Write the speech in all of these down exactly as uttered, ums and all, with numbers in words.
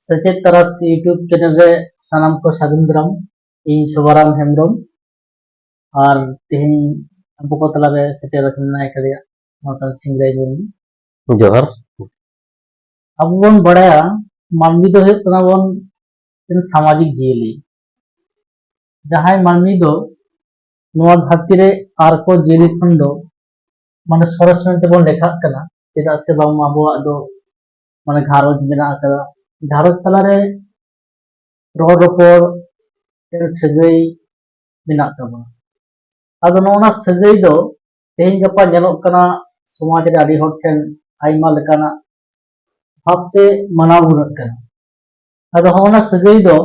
ᱥᱮᱪᱮᱫ ᱛᱟᱨᱟᱥ YouTube channel ᱨᱮ ᱥᱟᱱᱟᱢ ᱠᱚ ᱥᱟᱹᱜᱩᱱ ᱫᱟᱨᱟᱢ᱾ ᱤᱧ ᱥᱚᱵᱟᱨᱟᱢ ᱦᱮᱢᱵᱨᱚᱢ, ᱟᱨ ᱛᱮᱦᱮᱧ ᱟᱵᱚ ᱠᱚ ᱛᱟᱞᱟᱨᱮ ᱥᱮᱴᱮᱨ ᱟᱠᱟᱱᱟ ᱮᱠᱟᱨᱤᱭᱟ ᱢᱚᱰᱟᱨᱱ ᱥᱤᱝᱨᱟᱹᱭ ᱢᱩᱨᱢᱩ᱾ ᱡᱚᱦᱟᱨ᱾ ᱟᱵᱚ ᱵᱚᱱ ᱵᱟᱲᱟᱭᱟ, ᱢᱟᱹᱱᱢᱤ ᱫᱚ ᱦᱩᱭᱩᱜ ᱠᱟᱱᱟ ᱵᱚᱱ ᱢᱤᱫᱴᱮᱱ ᱥᱟᱢᱟᱡᱤᱠ ᱡᱤᱭᱟᱹᱞᱤ᱾ ᱡᱟᱦᱟᱸᱭ ᱢᱟᱹᱱᱢᱤ ᱫᱚ ᱱᱚᱣᱟ ᱫᱷᱟᱹᱨᱛᱤ ᱨᱮ ᱟᱨ ᱠᱚ ᱡᱤᱭᱟᱹᱞᱤ ᱠᱷᱚᱱ ᱫᱚ ᱢᱟᱱᱮ ᱥᱚᱨᱮᱥ ᱢᱮᱱᱛᱮ ᱵᱚᱱ ᱞᱮᱠᱷᱟᱜ ᱠᱟᱱᱟ, ᱪᱮᱫᱟᱜ ᱥᱮ ᱵᱟᱝᱢᱟ ᱟᱵᱚᱣᱟᱜ ᱫᱚ ᱢᱟᱱᱮ ᱜᱷᱟᱨᱚᱸᱡᱽ ᱢᱮᱱᱟᱜ ᱟᱠᱟᱫᱟ᱾ ᱜᱷᱟᱨᱚᱸᱡᱽ ᱛᱟᱞᱟᱨᱮ ᱨᱚᱲ ᱨᱚᱯᱚᱲ, ᱥᱟᱹᱜᱟᱹᱭ ᱢᱮᱱᱟᱜ ᱛᱟᱵᱚᱱᱟ᱾ ᱟᱫᱚ ᱱᱚᱜᱼᱚ ᱱᱟ ᱥᱟᱹᱜᱟᱹᱭ ᱫᱚ ᱛᱮᱦᱮᱧ ᱜᱟᱯᱟ ᱧᱮᱞᱚᱜ ᱠᱟᱱᱟ, ᱥᱚᱢᱟᱡᱽ ᱨᱮ ᱟᱹᱰᱤ ᱦᱚᱲ ᱴᱷᱮᱱ ᱟᱭᱢᱟ ᱞᱮᱠᱟᱱᱟᱜ ᱵᱷᱟᱵᱽᱛᱮ ᱢᱟᱱᱟᱣ ᱜᱩᱱᱟᱹᱜ ᱠᱟᱱᱟ᱾ ᱟᱫᱚ ᱦᱚᱸᱜᱼᱚ ᱱᱟ ᱥᱟᱹᱜᱟᱹᱭ ᱫᱚ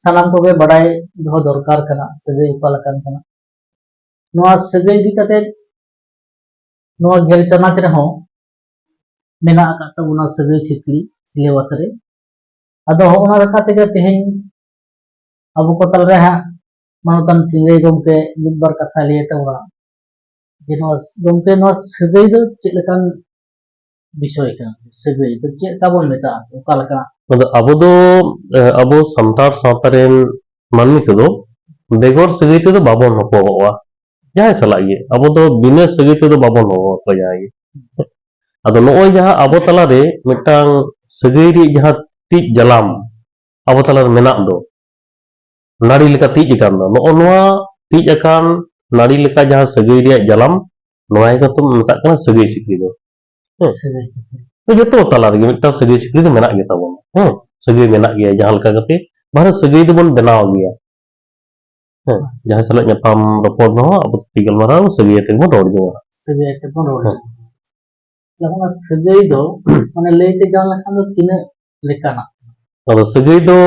ᱥᱟᱱᱟᱢ ᱠᱚᱜᱮ ᱵᱟᱰᱟᱭ ᱫᱚᱦᱚ ᱫᱚᱨᱠᱟᱨ ᱠᱟᱱᱟ, ᱥᱟᱹᱜᱟᱹᱭ ᱚᱠᱟ ᱞᱮᱠᱟᱱ ᱠᱟᱱᱟ᱾ ᱱᱚᱣᱟ ᱥᱟᱹᱜᱟᱹᱭ ᱤᱫᱤ ᱠᱟᱛᱮ ᱱᱚᱣᱟ ᱜᱮᱞ ᱪᱟᱱᱟᱪ ᱨᱮᱦᱚᱸ ᱢᱮᱱᱟᱜ ᱟᱠᱟᱫ ᱛᱟᱵᱚᱱᱟ ᱥᱟᱹᱜᱟᱹᱭ ᱥᱤᱠᱲᱤ ᱥᱤᱞᱮᱵᱟᱥ ᱨᱮ᱾ ᱟᱫᱚ ᱦᱚᱸᱜᱼᱚ ᱱᱟ ᱞᱮᱠᱟ ᱛᱮᱜᱮ ᱛᱮᱦᱮᱧ ᱟᱵᱚ ᱠᱚ ᱛᱟᱞᱟᱨᱮ ᱦᱟᱸᱜ ᱢᱟᱱᱚᱛᱟᱱ ᱥᱤᱝᱨᱟᱹᱭ ᱜᱚᱢᱠᱮ ᱢᱤᱫ ᱵᱟᱨ ᱠᱟᱛᱷᱟᱭ ᱞᱟᱹᱭ ᱛᱟᱵᱚᱱᱟ᱾ ᱡᱮ ᱱᱚᱣᱟ ᱜᱚᱢᱠᱮ, ᱱᱚᱣᱟ ᱥᱟᱹᱜᱟᱹᱭ ᱫᱚ ᱪᱮᱫ ᱞᱮᱠᱟᱱ ᱵᱤᱥᱚᱭ ᱠᱟᱱᱟ? ᱥᱟᱹᱜᱟᱹᱭ ᱫᱚ ᱪᱮᱫ ᱞᱮᱠᱟ ᱵᱚᱱ ᱢᱮᱛᱟᱜᱼᱟ? ᱚᱠᱟ ᱞᱮᱠᱟᱱᱟᱜ? ᱟᱫᱚ ᱟᱵᱚ ᱫᱚ, ᱮ, ᱟᱵᱚ ᱥᱟᱱᱛᱟᱲ ᱥᱟᱶᱛᱟ ᱨᱮᱱ ᱢᱟᱹᱱᱢᱤ ᱠᱚᱫᱚ ᱵᱮᱜᱚᱨ ᱥᱟᱹᱜᱟᱹᱭ ᱛᱮᱫᱚ ᱵᱟᱵᱚᱱ ᱦᱚᱯᱚᱜᱚᱜᱼᱟ᱾ ᱡᱟᱦᱟᱸᱭ ᱥᱟᱞᱟᱜ ᱜᱮ, ᱟᱵᱚ ᱫᱚ ᱵᱤᱱᱟᱹ ᱥᱟᱹᱜᱟᱹᱭ ᱛᱮᱫᱚ ᱵᱟᱵᱚᱱ ᱦᱚᱯᱚᱜᱚᱜᱼᱟ ᱡᱟᱦᱟᱸᱭ ᱜᱮ᱾ ᱟᱫᱚ ᱱᱚᱜᱼᱚᱭ ᱡᱟᱦᱟᱸ ᱟᱵᱚ ᱛᱟᱞᱟᱨᱮ ᱢᱤᱫᱴᱟᱝ ᱥᱟᱹᱜᱟᱹᱭ ᱨᱮᱭᱟᱜ ᱡᱟᱦᱟᱸ ᱛᱤᱡ ᱡᱟᱞᱟᱢ ᱟᱵᱚ ᱛᱟᱞᱟᱨᱮ ᱢᱮᱱᱟᱜ ᱫᱚ, ᱱᱟᱹᱲᱤ ᱞᱮᱠᱟ ᱛᱤᱡ ᱟᱠᱟᱱ ᱫᱚ, ᱱᱚᱜᱼᱚ ᱱᱚᱣᱟ ᱛᱤᱡ ᱟᱠᱟᱱ ᱱᱟᱹᱲᱤ ᱞᱮᱠᱟ ᱡᱟᱦᱟᱸ ᱥᱟᱹᱜᱟᱹᱭ ᱨᱮᱭᱟᱜ ᱡᱟᱞᱟᱢ, ᱱᱚᱣᱟ ᱜᱮᱠᱚ ᱢᱮᱛᱟᱜ ᱠᱟᱱᱟ ᱥᱟᱹᱜᱟᱹᱭ ᱥᱤᱠᱲᱤ ᱫᱚ᱾ ᱦᱮᱸ᱾ ᱥᱟᱹᱜᱟᱹᱭ ᱥᱤᱠᱲᱤ᱾ ᱛᱚ, ᱡᱚᱛᱚ ᱛᱟᱞᱟ ᱨᱮᱜᱮ ᱢᱤᱫᱴᱟᱝ ᱥᱟᱹᱜᱟᱹᱭ ᱥᱤᱠᱲᱤ ᱫᱚ ᱢᱮᱱᱟᱜ ᱜᱮ ᱛᱟᱵᱚᱱᱟ᱾ ᱦᱮᱸ, ᱥᱟᱹᱜᱟᱹᱭ ᱢᱮᱱᱟᱜ ᱜᱮᱭᱟ, ᱡᱟᱦᱟᱸ ᱞᱮᱠᱟ ᱠᱟᱛᱮ ᱵᱟᱦᱨᱮ ᱥᱟᱹᱜᱟᱹᱭ ᱫᱚᱵᱚᱱ ᱵᱮᱱᱟᱣ ᱜᱮᱭᱟ᱾ ᱦᱮᱸ, ᱡᱟᱦᱟᱸᱭ ᱥᱟᱞᱟᱜ ᱧᱟᱯᱟᱢ ᱨᱚᱯᱚᱲ ᱨᱮᱦᱚᱸ ᱟᱵᱚ ᱛᱷᱩᱛᱤ ᱜᱟᱞᱢᱟᱨᱟᱣ ᱥᱟᱹᱜᱟᱹᱭ ᱟᱛᱮ ᱜᱮᱵᱚᱱ ᱨᱚᱲ ᱡᱚᱝᱟ᱾ ᱥᱟᱹᱜᱟᱹᱭ ᱟᱛᱮ ᱵᱚᱱ ᱨᱚᱲ ᱦᱮᱸ᱾ ᱡᱚᱝᱟ᱾ ᱛᱟᱦᱞᱮ ᱚᱱᱟ ᱥᱟᱹᱜᱟᱹᱭ ᱫᱚ ᱢᱟᱱᱮ ᱞᱟᱹᱭ ᱛᱮ ᱜᱟᱱ ᱞᱮᱠᱷᱟᱱ ᱫᱚ ᱛᱤᱱᱟᱹᱜ ᱞᱮᱠᱟᱱᱟᱜ? ᱟᱫᱚ ᱥᱟᱹᱜᱟᱹᱭ ᱫᱚ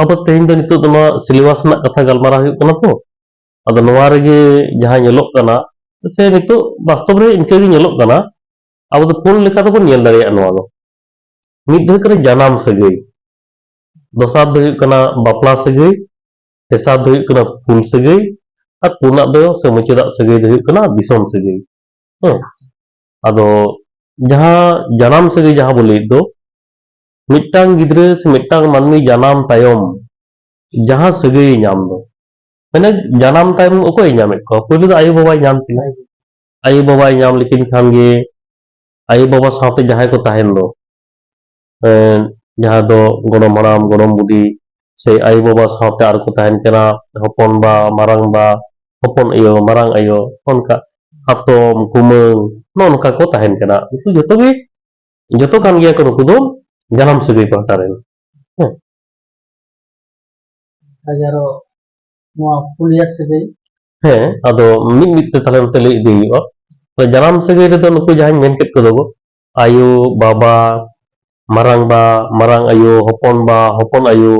ᱟᱵᱚ ᱛᱮᱦᱮᱧ ᱫᱚ ᱱᱤᱛᱚᱜ ᱫᱚ ᱱᱚᱣᱟ ᱥᱤᱞᱮᱵᱟᱥ ᱨᱮᱱᱟᱜ ᱠᱟᱛᱷᱟ ᱜᱟᱞᱢᱟᱨᱟᱣ ᱦᱩᱭᱩᱜ ᱠᱟᱱᱟ ᱛᱚ᱾ ᱟᱫᱚ ᱱᱚᱣᱟ ᱨᱮᱜᱮ ᱡᱟᱦᱟᱸ ᱧᱮᱞᱚᱜ ᱠᱟᱱᱟ, ᱥᱮ ᱱᱤᱛᱚᱜ ᱵᱟᱥᱛᱚᱵ ᱨᱮ ᱤᱱᱠᱟᱹ ᱜᱮ ᱧᱮᱞᱚᱜ ᱠᱟᱱᱟ, ᱟᱵᱚ ᱫᱚ ᱯᱩᱱ ᱞᱮᱠᱟ ᱛᱮᱵᱚᱱ ᱧᱮᱞ ᱫᱟᱲᱮᱭᱟᱜᱼᱟ ᱱᱚᱣᱟ ᱫᱚ᱾ ᱢᱤᱫ ᱫᱚ ᱦᱩᱭᱩᱜ ᱠᱟᱱᱟ ᱡᱟᱱᱟᱢ ᱥᱟᱹᱜᱟᱹᱭ, ᱫᱚᱥᱟᱨ ᱫᱚ ᱦᱩᱭᱩᱜ ᱠᱟᱱᱟ ᱵᱟᱯᱞᱟ ᱥᱟᱹᱜᱟᱹᱭ, ᱛᱮᱥᱟᱨ ᱫᱚ ᱦᱩᱭᱩᱜ ᱠᱟᱱᱟ ᱯᱷᱩᱞ ᱥᱟᱹᱜᱟᱹᱭ, ᱟᱨ ᱯᱩᱱᱟᱜ ᱫᱚ ᱥᱮ ᱢᱩᱪᱟᱹᱫᱟᱜ ᱥᱟᱹᱜᱟᱹᱭ ᱫᱚ ᱦᱩᱭᱩᱜ ᱠᱟᱱᱟ ᱫᱤᱥᱚᱢ ᱥᱟᱹᱜᱟᱹᱭ᱾ ᱦᱮᱸ, ᱟᱫᱚ ᱡᱟᱦᱟᱸ ᱡᱟᱱᱟᱢ ᱥᱟᱹᱜᱟᱹᱭ ᱡᱟᱦᱟᱸ ᱵᱚ ᱞᱟᱹᱭᱮᱫ ᱫᱚ, ᱢᱤᱫᱴᱟᱝ ᱜᱤᱫᱽᱨᱟᱹ ᱥᱮ ᱢᱤᱫᱴᱟᱝ ᱢᱟᱹᱱᱢᱤ ᱡᱟᱱᱟᱢ ᱛᱟᱭᱚᱢ ᱡᱟᱦᱟᱸ ᱥᱟᱹᱜᱟᱹᱭ ᱧᱟᱢ ᱫᱚ, ᱢᱟᱱᱮ ᱡᱟᱱᱟᱢ ᱛᱟᱭᱚᱢ ᱚᱠᱚᱭᱮ ᱧᱟᱢᱮᱫ ᱠᱚᱣᱟ? ᱯᱳᱭᱞᱳ ᱫᱚ ᱟᱭᱳ ᱵᱟᱵᱟᱭ ᱧᱟᱢ ᱠᱤᱱᱟ᱾ ᱟᱭᱳ ᱵᱟᱵᱟᱭ ᱧᱟᱢ ᱞᱮᱠᱤᱱ ᱠᱷᱟᱱ ᱜᱮ ᱟᱭᱳ ᱵᱟᱵᱟ ᱥᱟᱶᱛᱮ ᱡᱟᱦᱟᱸᱭ ᱠᱚ ᱛᱟᱦᱮᱱ ᱫᱚ, ᱮᱸ, ᱡᱟᱦᱟᱸ ᱫᱚ ᱜᱚᱲᱚᱢ ᱦᱟᱲᱟᱢ, ᱜᱚᱲᱚᱢ ᱵᱩᱰᱷᱤ, ᱥᱮ ᱟᱭᱳ ᱵᱟᱵᱟ ᱥᱟᱶᱛᱮ ᱟᱨ ᱠᱚ ᱛᱟᱦᱮᱱ ᱠᱟᱱᱟ ᱦᱚᱯᱚᱱ ᱵᱟ, ᱢᱟᱨᱟᱝ ᱵᱟ, ᱦᱚᱯᱚᱱ ᱟᱭᱳ, ᱢᱟᱨᱟᱝ ᱟᱭᱳ, ᱚᱱᱠᱟ ᱦᱟᱛᱚᱢ, ᱠᱩᱢᱟᱹᱝ, ᱱᱚᱜᱼᱚ ᱱᱚᱝᱠᱟ ᱠᱚ ᱛᱟᱦᱮᱱ ᱠᱟᱱᱟ᱾ ᱩᱱᱠᱩ ᱡᱚᱛᱚ ᱜᱮ, ᱡᱚᱛᱚ ᱠᱟᱱ ᱜᱮᱭᱟ ᱠᱚ ᱱᱩᱠᱩ ᱫᱚ ᱡᱟᱱᱟᱢ ᱥᱟᱹᱜᱟᱹᱭ ᱯᱟᱦᱴᱟ ᱨᱮᱱ᱾ ᱦᱮᱸ᱾ ᱚᱱᱠᱟᱜᱮ ᱟᱨᱚ ᱱᱚᱣᱟ ᱯᱩᱱᱭᱟ ᱥᱟᱹᱜᱟᱹᱭ᱾ ᱦᱮᱸ, ᱟᱫᱚ ᱢᱤᱫ ᱢᱤᱫ ᱛᱮ ᱛᱟᱦᱞᱮ ᱱᱚᱛᱮ ᱞᱟᱹᱭ ᱤᱫᱤ ᱦᱩᱭᱩᱜᱼᱟ᱾ ᱛᱟᱦᱞᱮ ᱡᱟᱱᱟᱢ ᱥᱟᱹᱜᱟᱹᱭ ᱨᱮᱫᱚ ᱱᱩᱠᱩ ᱡᱟᱦᱟᱸᱧ ᱢᱮᱱ ᱠᱮᱫ ᱠᱚᱫᱚ ᱠᱚ, ᱟᱭᱳ, ᱵᱟᱵᱟ, ᱢᱟᱨᱟᱝ ᱵᱟ, ᱢᱟᱨᱟᱝ ᱟᱭᱳ, ᱦᱚᱯᱚᱱ ᱵᱟ, ᱦᱚᱯᱚᱱ ᱟᱭᱳ,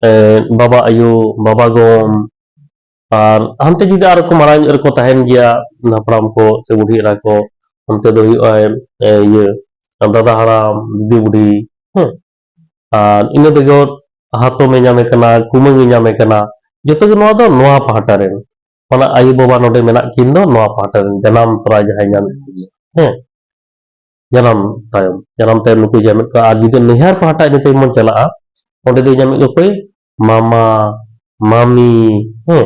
ᱮᱸ, ᱵᱟᱵᱟ ᱟᱭᱳ, ᱵᱟᱵᱟ ᱜᱚ, ᱟᱨ ᱦᱟᱱᱛᱮ ᱡᱩᱫᱤ ᱟᱨᱚ ᱠᱚ ᱢᱟᱨᱟᱝ ᱧᱚᱜ ᱨᱮᱠᱚ ᱛᱟᱦᱮᱱ ᱜᱮᱭᱟ, ᱦᱟᱯᱲᱟᱢ ᱠᱚ ᱥᱮ ᱵᱩᱰᱷᱤ ᱮᱨᱟ ᱠᱚ, ᱚᱱᱛᱮ ᱫᱚ ᱦᱩᱭᱩᱜᱼᱟ, ᱮ, ᱤᱭᱟᱹ, ᱫᱟᱫᱟ ᱦᱟᱲᱟᱢ, ᱫᱤᱫᱤ ᱵᱩᱰᱷᱤ, ᱦᱮᱸ᱾ ᱟᱨ ᱤᱱᱟᱹ ᱵᱮᱜᱚᱨ ᱦᱟᱛᱚᱢᱮ ᱧᱟᱢᱮ ᱠᱟᱱᱟ, ᱠᱩᱢᱟᱹᱝᱮ ᱧᱟᱢᱮ ᱠᱟᱱᱟ, ᱡᱚᱛᱚ ᱜᱮ ᱱᱚᱣᱟ ᱫᱚ ᱱᱚᱣᱟ ᱯᱟᱦᱴᱟ ᱨᱮᱱ᱾ ᱚᱱᱟ ᱟᱭᱳ ᱵᱟᱵᱟ ᱱᱚᱰᱮ ᱢᱮᱱᱟᱜ ᱠᱤᱱ ᱫᱚ ᱱᱚᱣᱟ ᱯᱟᱦᱴᱟ ᱨᱮᱱ, ᱡᱟᱱᱟᱢ ᱛᱚᱨᱟ ᱡᱟᱦᱟᱸᱭ ᱧᱟᱢᱮᱫ ᱠᱤᱱᱟ, ᱦᱮᱸ᱾ ᱡᱟᱱᱟᱢ ᱛᱟᱭᱚᱢ, ᱡᱟᱱᱟᱢ ᱛᱟᱭᱚᱢ ᱱᱩᱠᱩ ᱧᱟᱢᱮᱫ ᱠᱚᱣᱟ᱾ ᱟᱨ ᱡᱩᱫᱤ ᱱᱟᱹᱭᱦᱟᱹᱨ ᱯᱟᱦᱴᱟ ᱤᱱᱟᱹ ᱛᱟᱭᱚᱢ ᱵᱚᱱ ᱪᱟᱞᱟᱜᱼᱟ, ᱚᱸᱰᱮ ᱫᱚ ᱧᱟᱢᱮᱫ ᱠᱚ ᱚᱠᱚᱭ? ᱢᱟᱢᱟ, ᱢᱟᱢᱤ, ᱦᱮᱸ,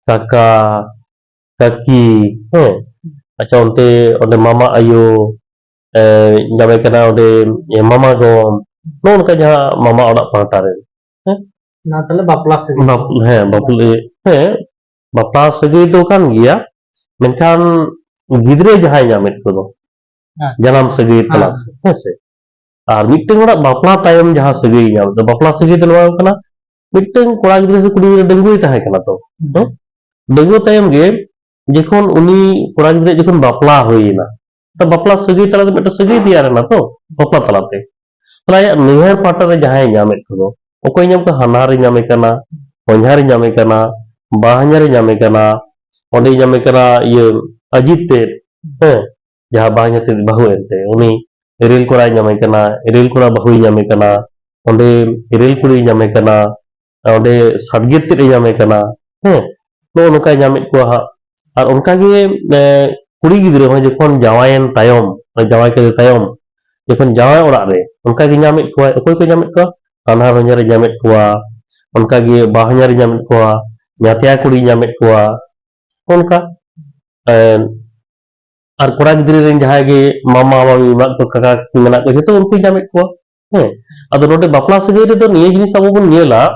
ᱠᱟᱠᱟ, ᱠᱟᱠᱤ, ᱦᱮᱸ᱾ ᱟᱪᱪᱷᱟ, ᱚᱱᱛᱮ, ᱚᱸᱰᱮ ᱢᱟᱢᱟ ᱟᱭᱳ, ᱮ, ᱧᱟᱢᱮ ᱠᱟᱱᱟ ᱚᱸᱰᱮ, ᱮ, ᱢᱟᱢᱟ ᱜᱚ, ᱱᱚᱜᱼᱚ ᱱᱚᱝᱠᱟ ᱡᱟᱦᱟᱸ ᱢᱟᱢᱟ ᱚᱲᱟᱜ ᱯᱟᱦᱴᱟ ᱨᱮ, ᱦᱮᱸ? ᱚᱱᱟ ᱛᱟᱦᱞᱮ ᱵᱟᱯᱞᱟ ᱥᱟᱹᱜᱟᱹᱭ᱾ ᱵᱟᱯ-, ᱦᱮᱸ, ᱵᱟᱯᱞᱟ, ᱦᱮᱸ, ᱵᱟᱯᱞᱟ ᱥᱟᱹᱜᱟᱹᱭ ᱫᱚ ᱠᱟᱱ ᱜᱮᱭᱟ, ᱢᱮᱱᱠᱷᱟᱱ ᱜᱤᱫᱽᱨᱟᱹ ᱡᱟᱦᱟᱸᱭ ᱧᱟᱢᱮᱫ ᱠᱚᱫᱚ, ᱦᱮᱸ᱾ ᱡᱟᱱᱟᱢ ᱥᱟᱹᱜᱟᱹᱭ ᱛᱟᱞᱟ, ᱦᱮᱸ᱾ ᱦᱮᱸ ᱥᱮ? ᱟᱨ ᱢᱤᱫᱴᱟᱝ ᱦᱚᱲᱟᱜ ᱵᱟᱯᱞᱟ ᱛᱟᱭᱚᱢ ᱡᱟᱦᱟᱸ ᱥᱟᱹᱜᱟᱹᱭ ᱧᱟᱢ ᱫᱚ, ᱵᱟᱯᱞᱟ ᱥᱟᱹᱜᱟᱹᱭ ᱫᱚ ᱱᱚᱣᱟ ᱠᱟᱱᱟ, ᱢᱤᱫᱴᱟᱝ ᱠᱚᱲᱟ ᱜᱤᱫᱽᱨᱟᱹ ᱥᱮ ᱠᱩᱲᱤ ᱜᱤᱫᱽᱨᱟᱹ ᱰᱟᱺᱜᱩᱣᱟᱹᱭ ᱛᱟᱦᱮᱸ ᱠᱟᱱᱟ ᱛᱚ, ᱦᱩᱸ᱾ ᱦᱮᱸ? ᱰᱟᱺᱜᱩᱣᱟᱹ ᱛᱟᱭᱚᱢ ᱜᱮ ᱡᱚᱠᱷᱚᱱ ᱩᱱᱤ ᱠᱚᱲᱟ ᱜᱤᱫᱽᱨᱟᱹ ᱡᱚᱠᱷᱚᱱ ᱵᱟᱯᱞᱟ ᱦᱩᱭᱮᱱᱟ, ᱛᱚ ᱵᱟᱯᱞᱟ ᱥᱟᱹᱜᱟᱹᱭ ᱛᱟᱞᱟᱛᱮ ᱢᱤᱫᱴᱟᱝ ᱥᱟᱹᱜᱟᱹᱭ ᱛᱮᱭᱟᱨ ᱮᱱᱟ ᱛᱚ, ᱵᱟᱯᱞᱟ ᱛᱟᱞᱟᱛᱮ᱾ ᱛᱟᱦᱞᱮ ᱟᱭᱟᱜ ᱱᱟᱹᱭᱦᱟᱹᱨ ᱯᱟᱦᱴᱟ ᱨᱮ ᱡᱟᱦᱟᱸᱭ ᱧᱟᱢᱮᱫ ᱠᱚᱫᱚ, ᱚᱠᱚᱭ ᱧᱟᱢ ᱠᱚᱣᱟ? ᱦᱟᱱᱦᱟᱨᱮ ᱧᱟᱢᱮ ᱠᱟᱱᱟ, ᱦᱚᱧᱦᱟᱨᱮ ᱧᱟᱢᱮ ᱠᱟᱱᱟ, ᱵᱟᱦᱧᱟᱨᱮ ᱧᱟᱢᱮ ᱠᱟᱱᱟ, ᱚᱸᱰᱮᱭ ᱧᱟᱢᱮ ᱠᱟᱱᱟ ᱤᱭᱟᱹ ᱟᱡᱤᱛ ᱛᱮᱫ, ᱦᱮᱸ, ᱡᱟᱦᱟᱸ ᱵᱟᱦᱧᱟᱨ ᱛᱮᱫ ᱵᱟᱹᱦᱩ ᱮᱱᱛᱮ, ᱩᱱᱤ ᱮᱨᱮᱞ ᱠᱚᱲᱟᱭ ᱧᱟᱢᱮ ᱠᱟᱱᱟ, ᱮᱨᱮᱞ ᱠᱚᱲᱟ ᱵᱟᱹᱦᱩᱭ ᱧᱟᱢᱮ ᱠᱟᱱᱟ, ᱚᱸᱰᱮ ᱮᱨᱮᱞ ᱠᱩᱲᱤᱭ ᱧᱟᱢᱮ ᱠᱟᱱᱟ, ᱚᱸᱰᱮ ᱥᱟᱰᱜᱮᱫ ᱛᱮᱫ ᱮ ᱧᱟᱢᱮ ᱠᱟᱱᱟ, ᱦᱮᱸ, ᱱᱚᱜᱼᱚ ᱱᱚᱝᱠᱟᱭ ᱧᱟᱢᱮᱫ ᱠᱚᱣᱟ ᱦᱟᱸᱜ᱾ ᱟᱨ ᱚᱱᱠᱟᱜᱮ, ᱮ, ᱠᱩᱲᱤ ᱜᱤᱫᱽᱨᱟᱹ ᱦᱚᱸ ᱡᱚᱠᱷᱚᱱ ᱡᱟᱶᱟᱭᱮᱱ ᱛᱟᱭᱚᱢ, ᱡᱟᱶᱟᱭ ᱠᱮᱫᱮ ᱛᱟᱭᱚᱢ, ᱡᱚᱠᱷᱚᱱ ᱡᱟᱶᱟᱭ ᱚᱲᱟᱜ ᱨᱮ, ᱚᱱᱠᱟ ᱜᱮ ᱧᱟᱢᱮᱫ ᱠᱚᱣᱟᱭ᱾ ᱚᱠᱚᱭ ᱠᱚ ᱧᱟᱢᱮᱫ ᱠᱚᱣᱟ? ᱦᱟᱱᱦᱟᱨ ᱦᱚᱧᱦᱟᱨᱮ ᱧᱟᱢᱮᱫ ᱠᱚᱣᱟ, ᱚᱱᱠᱟ ᱜᱮ ᱵᱟ ᱦᱚᱧᱦᱟᱨᱮ ᱧᱟᱢᱮᱫ ᱠᱚᱣᱟ, ᱧᱟᱛᱭᱟ ᱠᱩᱲᱤᱭ ᱧᱟᱢᱮᱫ ᱠᱚᱣᱟ, ᱚᱱᱠᱟ᱾ ᱮᱸ, ᱟᱨ ᱠᱚᱲᱟ ᱜᱤᱫᱽᱨᱟᱹ ᱨᱮᱱ ᱡᱟᱦᱟᱸᱭ ᱜᱮ ᱢᱟᱢᱟ ᱢᱟᱢᱤ ᱢᱮᱱᱟᱜ ᱠᱚ, ᱠᱟᱠᱟ ᱠᱟᱠᱤ ᱢᱮᱱᱟᱜ ᱠᱚ, ᱡᱷᱚᱛᱚ ᱩᱱᱠᱩᱭ ᱧᱟᱢᱮᱫ ᱠᱚᱣᱟ᱾ ᱦᱮᱸ, ᱟᱫᱚ ᱱᱚᱰᱮ ᱵᱟᱯᱞᱟ ᱥᱟᱹᱜᱟᱹᱭ ᱨᱮᱫᱚ ᱱᱤᱭᱟᱹ ᱡᱤᱱᱤᱥ ᱟᱵᱚ ᱵᱚᱱ ᱧᱮᱞᱟ,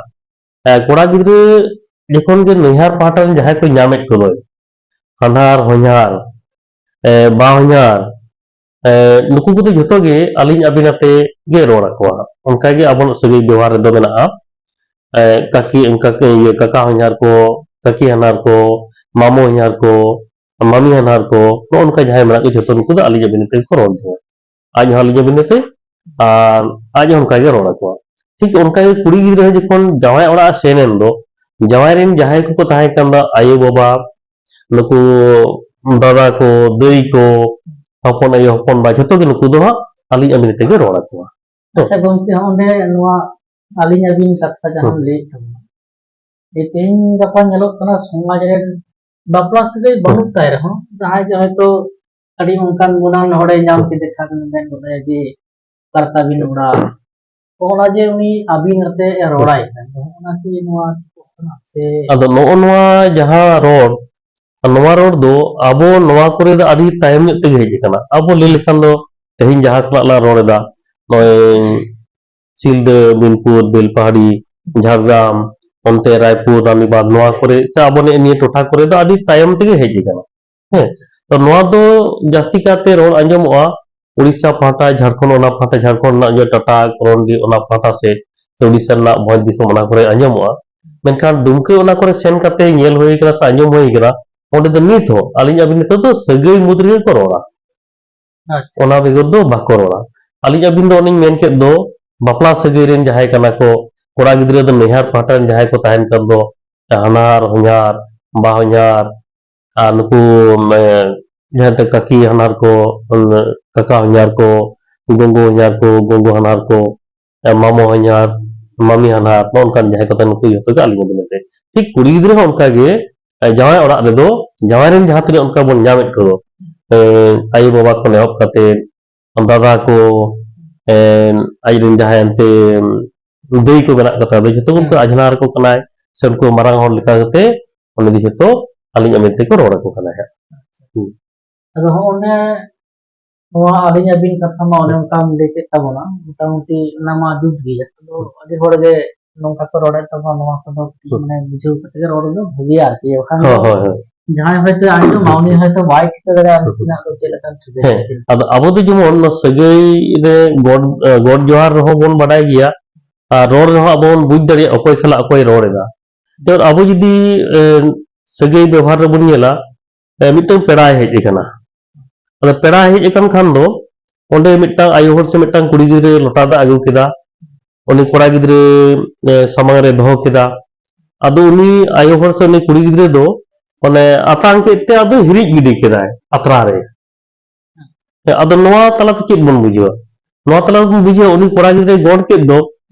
ᱮ, ᱠᱚᱲᱟ ᱜᱤᱫᱽᱨᱟᱹ ᱡᱚᱠᱷᱚᱱ ᱜᱮ ᱱᱟᱹᱭᱦᱟᱨ ᱯᱟᱦᱴᱟ ᱨᱮᱱ ᱡᱟᱦᱟᱸᱭ ᱠᱚ ᱧᱟᱢᱮᱫ ᱠᱚᱫᱚ, ᱦᱟᱱᱦᱟᱨ ᱦᱚᱧᱦᱟᱨ, ᱮ, ᱵᱟ ᱦᱚᱧᱦᱟᱨ, ᱮ, ᱱᱩᱠᱩ ᱠᱚᱫᱚ ᱡᱷᱚᱛᱚ ᱜᱮ ᱟᱹᱞᱤᱧ ᱟᱹᱵᱤᱱ ᱟᱛᱮ ᱜᱮ ᱨᱚᱲ ᱟᱠᱚᱣᱟ᱾ ᱚᱱᱠᱟ ᱜᱮ ᱟᱵᱚᱱᱟᱜ ᱥᱟᱹᱜᱟᱹᱭ ᱵᱮᱣᱦᱟᱨ ᱨᱮᱫᱚ ᱢᱮᱱᱟᱜᱼᱟ᱾ ᱮ, ᱠᱟᱠᱤ, ᱠᱟᱠᱤ, ᱤᱭᱟᱹ, ᱠᱟᱠᱟ ᱦᱚᱧᱦᱟᱨ ᱠᱚ, ᱠᱟᱠᱤ ᱦᱟᱱᱦᱟᱨ ᱠᱚ, ᱢᱟᱢᱚ ᱦᱚᱧᱦᱟᱨ ᱠᱚ, ᱢᱟᱢᱤ ᱦᱟᱱᱦᱟᱨ ᱠᱚ, ᱱᱚᱜᱼᱚ ᱱᱚᱝᱠᱟ ᱡᱟᱦᱟᱸᱭ ᱢᱮᱱᱟᱜ ᱠᱚ, ᱡᱷᱚᱛᱚ ᱱᱩᱠᱩ ᱫᱚ ᱟᱹᱞᱤᱧ ᱟᱹᱵᱤᱱ ᱟᱛᱮ ᱜᱮᱠᱚ ᱨᱚᱲ ᱡᱚᱝᱟ᱾ ᱟᱡ ᱦᱚᱸ ᱟᱹᱞᱤᱧ ᱟᱹᱵᱤᱱ ᱟᱛᱮ, ᱟᱨ ᱟᱡ ᱦᱚᱸ ᱚᱱᱠᱟ ᱜᱮ ᱨᱚᱲ ᱟᱠᱚᱣᱟ᱾ ᱴᱷᱤᱠ ᱚᱱᱠᱟ ᱜᱮ ᱠᱩᱲᱤ ᱜᱤᱫᱽᱨᱟᱹ ᱦᱚᱸ ᱡᱚᱠᱷᱚᱱ ᱡᱟᱶᱟᱭ ᱚᱲᱟᱜ ᱮ ᱥᱮᱱ ᱮᱱ ᱫᱚ, ᱡᱟᱶᱟᱭ ᱨᱮᱱ ᱡᱟᱦᱟᱸᱭ ᱠᱚᱠᱚ ᱛᱟᱦᱮᱸ ᱠᱟᱱ ᱫᱚ, ᱟᱭᱳ ᱵᱟᱵᱟ, ᱱᱩᱠᱩ ᱫᱟᱫᱟ ᱠᱚ, ᱫᱟᱹᱭ ᱠᱚ, ᱦᱚᱯᱚᱱ ᱟᱭᱳ, ᱦᱚᱯᱚᱱ ᱵᱟ, ᱡᱷᱚᱛᱚ ᱜᱮ ᱱᱩᱠᱩ ᱫᱚ ᱦᱟᱸᱜ ᱟᱹᱞᱤᱧ ᱟᱹᱵᱤᱱ ᱟᱛᱮ ᱜᱮ ᱨᱚᱲ ᱟᱠᱚᱣᱟ᱾ ᱟᱪᱪᱷᱟ ᱜᱚᱢᱠᱮ, ᱦᱚᱸ ᱚᱸᱰᱮ ᱱᱚᱣᱟ ᱟᱹᱞᱤᱧ ᱟᱹᱵᱤᱱ ᱠᱟᱛᱷᱟ ᱡᱟᱦᱟᱸᱢ ᱦᱩᱸ᱾ ᱞᱟᱹᱭᱮᱫ ᱛᱟᱵᱚᱱᱟ, ᱡᱮ ᱛᱮᱦᱮᱧ ᱜᱟᱯᱟ ᱧᱮᱞᱚᱜ ᱠᱟᱱᱟ ᱥᱚᱢᱟᱡᱽ ᱨᱮ ᱵᱟᱯᱞᱟ ᱥᱟᱹᱜᱟᱹᱭ ᱦᱩᱸ᱾ ᱵᱟᱹᱱᱩᱜ ᱛᱟᱭ ᱨᱮᱦᱚᱸ, ᱡᱟᱦᱟᱸᱭ ᱜᱮ ᱦᱚᱭᱛᱳ ᱟᱹᱰᱤ ᱚᱱᱠᱟᱱ ᱜᱩᱱᱟᱱ ᱦᱚᱲᱮ ᱧᱟᱢ ᱦᱩᱸ᱾ ᱠᱮᱫᱮ ᱠᱷᱟᱱ ᱢᱮᱱ ᱜᱚᱫᱟᱭ ᱡᱮ ᱚᱠᱟ ᱞᱮᱠᱟ ᱵᱤᱱ ᱨᱚᱲᱟ, ᱦᱚᱸᱜᱼᱚ ᱱᱟ ᱡᱮ ᱩᱱᱤ ᱟᱹᱵᱤᱱ ᱟᱛᱮ ᱮ ᱦᱩᱸ᱾ ᱨᱚᱲᱟᱭ ᱠᱟᱱ ᱫᱚ, ᱦᱚᱸᱜᱼᱚ ᱱᱟ ᱠᱤ ᱱᱚᱣᱟ ᱴᱷᱤᱠᱚᱜ ᱠᱟᱱᱟ ᱥᱮ? ᱟᱫᱚ ᱱᱚᱜᱼᱚ ᱱᱚᱣᱟ ᱡᱟᱦᱟᱸ ᱨᱚᱲ, ᱱᱚᱣᱟ ᱨᱚᱲ ᱫᱚ ᱟᱵᱚ ᱱᱚᱣᱟ ᱠᱚᱨᱮ ᱫᱚ ᱟᱹᱰᱤ ᱛᱟᱭᱚᱢ ᱧᱚᱜ ᱛᱮᱜᱮ ᱦᱮᱡ ᱟᱠᱟᱱᱟ᱾ ᱟᱵᱚ ᱞᱟᱹᱭ ᱞᱮᱠᱷᱟᱱ ᱫᱚ ᱛᱮᱦᱮᱧ ᱡᱟᱦᱟᱸ ᱠᱷᱚᱱᱟᱜ ᱞᱟᱝ ᱨᱚᱲ ᱮᱫᱟ, ᱱᱚᱜᱼᱚᱭ ᱥᱤᱞᱫᱟᱹ, ᱵᱤᱱᱯᱩᱨ, ᱵᱮᱞᱯᱟᱦᱟᱲᱤ, ᱡᱷᱟᱲᱜᱨᱟᱢ, ᱚᱱᱛᱮ ᱨᱟᱭᱯᱩᱨ, ᱨᱟᱱᱤᱵᱟᱸᱫᱷ, ᱱᱚᱣᱟ ᱠᱚᱨᱮ ᱥᱮ ᱟᱵᱚ ᱱᱤᱭᱟᱹ, ᱱᱤᱭᱟᱹ ᱴᱚᱴᱷᱟ ᱠᱚᱨᱮ ᱫᱚ ᱟᱹᱰᱤ ᱛᱟᱭᱚᱢ ᱛᱮᱜᱮ ᱦᱮᱡ ᱟᱠᱟᱱᱟ᱾ ᱦᱮᱸ, ᱛᱚ ᱱᱚᱣᱟ ᱫᱚ ᱡᱟᱹᱥᱛᱤ ᱠᱟᱭᱛᱮ ᱨᱚᱲ ᱟᱸᱡᱚᱢᱚᱜᱼᱟ ᱩᱲᱤᱥᱥᱟ ᱯᱟᱦᱴᱟ, ᱡᱷᱟᱲᱠᱷᱚᱸᱰ, ᱚᱱᱟ ᱯᱟᱦᱴᱟ, ᱡᱷᱟᱲᱠᱷᱚᱸᱰ ᱨᱮᱱᱟᱜ ᱡᱮ ᱴᱟᱴᱟ, ᱠᱚᱨᱚᱱᱰᱤ, ᱚᱱᱟ ᱯᱟᱦᱴᱟ ᱥᱮᱫ ᱥᱮ ᱩᱲᱤᱥᱥᱟ ᱨᱮᱱᱟᱜ ᱵᱷᱚᱸᱡᱽ ᱫᱤᱥᱚᱢ, ᱚᱱᱟ ᱠᱚᱨᱮ ᱟᱸᱡᱚᱢᱚᱜᱼᱟ᱾ ᱢᱮᱱᱠᱷᱟᱱ ᱰᱩᱢᱠᱟᱹ ᱚᱱᱟ ᱠᱚᱨᱮ ᱥᱮᱱ ᱠᱟᱛᱮ ᱧᱮᱞ ᱦᱩᱭ ᱠᱟᱱᱟ ᱥᱮ ᱟᱸᱡᱚᱢ ᱦᱩᱭ ᱠᱟᱱᱟ, ᱚᱸᱰᱮ ᱫᱚ ᱱᱤᱛ ᱦᱚᱸ ᱟᱹᱞᱤᱧ ᱟᱹᱵᱤᱱ ᱱᱤᱛᱚᱜ ᱫᱚ ᱥᱟᱹᱜᱟᱹᱭ ᱢᱩᱫᱽ ᱨᱮᱜᱮ ᱠᱚ ᱨᱚᱲᱟ᱾ ᱟᱪᱪᱷᱟ᱾ ᱚᱱᱟ ᱵᱮᱜᱚᱨ ᱫᱚ ᱵᱟᱠᱚ ᱨᱚᱲᱟ᱾ ᱟᱹᱞᱤᱧ ᱟᱹᱵᱤᱱ ᱫᱚ ᱚᱱᱮᱧ ᱢᱮᱱ ᱠᱮᱫ ᱫᱚ, ᱵᱟᱯᱞᱟ ᱥᱟᱹᱜᱟᱹᱭ ᱨᱮᱱ ᱡᱟᱦᱟᱸᱭ ᱠᱟᱱᱟ ᱠᱚ, ᱠᱚᱲᱟ ᱜᱤᱫᱽᱨᱟᱹ ᱫᱚ ᱱᱟᱹᱭᱦᱟᱨ ᱯᱟᱦᱴᱟ ᱨᱮᱱ ᱡᱟᱦᱟᱸᱭ ᱠᱚ ᱛᱟᱦᱮᱱ ᱠᱟᱱ ᱫᱚ, ᱦᱟᱱᱦᱟᱨ, ᱦᱚᱧᱦᱟᱨ, ᱵᱟ ᱦᱚᱧᱦᱟᱨ, ᱟᱨ ᱱᱩᱠᱩ, ᱢᱮ, ᱡᱟᱦᱟᱸᱭ ᱫᱚ ᱠᱟᱹᱠᱤ ᱦᱟᱱᱦᱟᱨ ᱠᱚ, ᱠᱟᱠᱟ ᱦᱚᱧᱦᱟᱨ ᱠᱚ, ᱜᱚᱜᱚ ᱦᱚᱧᱦᱟᱨ ᱠᱚ, ᱜᱚᱜᱚ ᱦᱟᱱᱦᱟᱨ ᱠᱚ, ᱢᱟᱢᱚ ᱦᱟᱱᱦᱟᱨ, ᱢᱟᱢᱤ ᱦᱟᱱᱦᱟᱨ, ᱱᱚᱜᱼᱚ ᱱᱚᱝᱠᱟᱱ ᱡᱟᱦᱟᱸᱭ ᱠᱚ ᱛᱟᱦᱮᱱ, ᱱᱩᱠᱩ ᱡᱚᱛᱚ ᱜᱮ ᱟᱹᱞᱤᱧ ᱟᱹᱵᱤᱱ ᱟᱛᱮ᱾ ᱴᱷᱤᱠ ᱠᱩᱲᱤ ᱜᱤᱫᱽᱨᱟᱹ ᱦᱚᱸ ᱚᱱᱠᱟ ᱜᱮ, ᱡᱟᱶᱟᱭ ᱚᱲᱟᱜ ᱨᱮᱫᱚ, ᱡᱟᱶᱟᱭ ᱨᱮᱱ ᱡᱟᱦᱟᱸ ᱛᱤᱱᱟᱹᱜ ᱚᱱᱠᱟ ᱵᱚᱱ ᱧᱟᱢᱮᱫ ᱠᱚᱫᱚ, ᱮᱸ, ᱟᱭᱳ ᱵᱟᱵᱟ ᱠᱷᱚᱱ ᱮᱦᱚᱵ ᱠᱟᱛᱮ, ᱫᱟᱫᱟ ᱠᱚ, ᱮᱸ, ᱟᱡᱨᱮᱱ ᱡᱟᱦᱟᱸᱭ ᱮᱱᱛᱮ ᱫᱟᱹᱭ ᱠᱚ ᱢᱮᱱᱟᱜ ᱠᱚ ᱛᱟᱭ ᱫᱚ, ᱡᱷᱚᱛᱚ ᱠᱚ ᱦᱮᱸ᱾ ᱟᱡᱷᱱᱟᱨ ᱟᱠᱚ ᱠᱟᱱᱟᱭ, ᱥᱮ ᱩᱱᱠᱩ ᱢᱟᱨᱟᱝ ᱦᱚᱲ ᱞᱮᱠᱟ ᱠᱟᱛᱮ ᱩᱱᱤ ᱫᱚ ᱡᱷᱚᱛᱚ ᱟᱹᱞᱤᱧ ᱟᱹᱵᱤᱱ ᱛᱮᱠᱚ ᱨᱚᱲ ᱟᱠᱚ ᱠᱟᱱᱟ ᱦᱟᱸᱜ᱾ ᱦᱩᱸ᱾ ᱟᱫᱚ ᱦᱚᱸᱜᱼᱚ ᱱᱮ ᱱᱚᱣᱟ ᱟᱹᱞᱤᱧ ᱟᱹᱵᱤᱱ ᱠᱟᱛᱷᱟ ᱢᱟ ᱚᱱᱮ ᱚᱱᱠᱟᱢ ᱞᱟᱹᱭ ᱠᱮᱫ ᱛᱟᱵᱚᱱᱟ, ᱢᱚᱴᱟᱢᱩᱴᱤ ᱚᱱᱟ ᱢᱟ ᱡᱩᱛ ᱜᱮᱭᱟ᱾ ᱟᱫᱚ ᱟᱹᱰᱤ ᱦᱚᱲ ᱜᱮ ᱱᱚᱝᱠᱟ ᱠᱚ ᱨᱚᱲᱮᱫ ᱛᱟᱵᱚᱱᱟ, ᱱᱚᱣᱟ ᱠᱚᱫᱚ ᱦᱩᱸ᱾ ᱢᱟᱱᱮ ᱵᱩᱡᱷᱟᱹᱣ ᱠᱟᱛᱮ ᱜᱮ ᱨᱚᱲ ᱫᱚ ᱵᱷᱟᱜᱮᱭᱟ ᱟᱨᱠᱤ, ᱵᱟᱠᱷᱟᱱ ᱦᱳᱭ, ᱫᱚ ᱦᱳᱭ, ᱦᱳᱭ᱾ ᱡᱟᱦᱟᱸᱭ ᱦᱚᱭᱛᱳ ᱟᱸᱡᱚᱢᱟ, ᱩᱱᱤ ᱦᱚᱭᱛᱳ ᱵᱟᱭ ᱴᱷᱤᱠᱟᱹ ᱫᱟᱲᱮᱭᱟᱜᱼᱟ ᱦᱩᱸ, ᱦᱩᱸ᱾ ᱩᱱᱠᱤᱱᱟᱜ ᱫᱚ ᱪᱮᱫ ᱞᱮᱠᱟᱱ ᱥᱟᱹᱜᱟᱹᱭ ᱦᱮᱸ, ᱛᱟᱹᱠᱤᱱ᱾ ᱟᱫᱚ ᱟᱵᱚ ᱫᱚ ᱡᱮᱢᱚᱱ ᱱᱚᱣᱟ ᱥᱟᱹᱜᱟᱹᱭ ᱨᱮ ᱜᱚᱰ, ᱮ, ᱜᱚᱰ ᱡᱚᱦᱟᱨ ᱨᱮᱦᱚᱸ ᱵᱚᱱ ᱵᱟᱰᱟᱭ ᱜᱮᱭᱟ, ᱟᱨ ᱨᱚᱲ ᱨᱮᱦᱚᱸ ᱟᱵᱚ ᱵᱚᱱ ᱵᱩᱡᱽ ᱫᱟᱲᱮᱭᱟᱜᱼᱟ ᱚᱠᱚᱭ ᱥᱟᱞᱟᱜ ᱚᱠᱚᱭ ᱨᱚᱲ ᱮᱫᱟ᱾ ᱡᱮᱢᱚᱱ ᱟᱵᱚ ᱡᱩᱫᱤ, ᱮ, ᱥᱟᱹᱜᱟᱹᱭ ᱵᱮᱵᱚᱦᱟᱨ ᱨᱮᱵᱚᱱ ᱧᱮᱞᱟ, ᱮ, ᱢᱤᱫᱴᱟᱝ ᱯᱮᱲᱟᱭ ᱦᱮᱡ ᱟᱠᱟᱱᱟ᱾ ᱟᱫᱚ ᱯᱮᱲᱟᱭ ᱦᱮᱡ ᱟᱠᱟᱱ ᱠᱷᱟᱱ ᱫᱚ ᱚᱸᱰᱮ ᱢᱤᱫᱴᱟᱝ ᱟᱭᱳ ᱦᱚᱲ ᱥᱮ ᱢᱤᱫᱴᱟᱝ ᱠᱩᱲᱤ ᱜᱤᱫᱽᱨᱟᱹ ᱞᱚᱴᱟ ᱫᱟᱜ ᱟᱹᱜᱩ ᱠᱮᱫᱟ, ᱩᱱᱤ ᱠᱚᱲᱟ ᱜᱤᱫᱽᱨᱟᱹ, ᱮ, ᱥᱟᱢᱟᱝ ᱨᱮ ᱫᱚᱦᱚ ᱠᱮᱫᱟ᱾ ᱟᱫᱚ ᱩᱱᱤ ᱟᱭᱳ ᱦᱚᱲ ᱥᱮ ᱩᱱᱤ ᱠᱩᱲᱤ ᱜᱤᱫᱽᱨᱟᱹ ᱫᱚ ᱚᱱᱮ ᱟᱛᱟᱝ ᱠᱮᱫ ᱛᱮ ᱟᱫᱚ ᱦᱤᱨᱤᱡ ᱜᱤᱰᱤ ᱠᱮᱫᱟᱭ ᱟᱛᱨᱟ ᱨᱮ᱾ ᱦᱮᱸ, ᱟᱫᱚ ᱱᱚᱣᱟ ᱛᱟᱞᱟᱛᱮ ᱪᱮᱫ ᱵᱚᱱ ᱵᱩᱡᱷᱟᱹᱣᱟ? ᱱᱚᱣᱟ ᱛᱟᱞᱟ ᱛᱮᱵᱚᱱ ᱵᱩᱡᱷᱟᱹᱣᱟ ᱩᱱᱤ ᱠᱚᱲᱟ ᱜᱤᱫᱽᱨᱟᱹᱭ ᱜᱚᱰ ᱠᱮᱫ ᱫᱚ,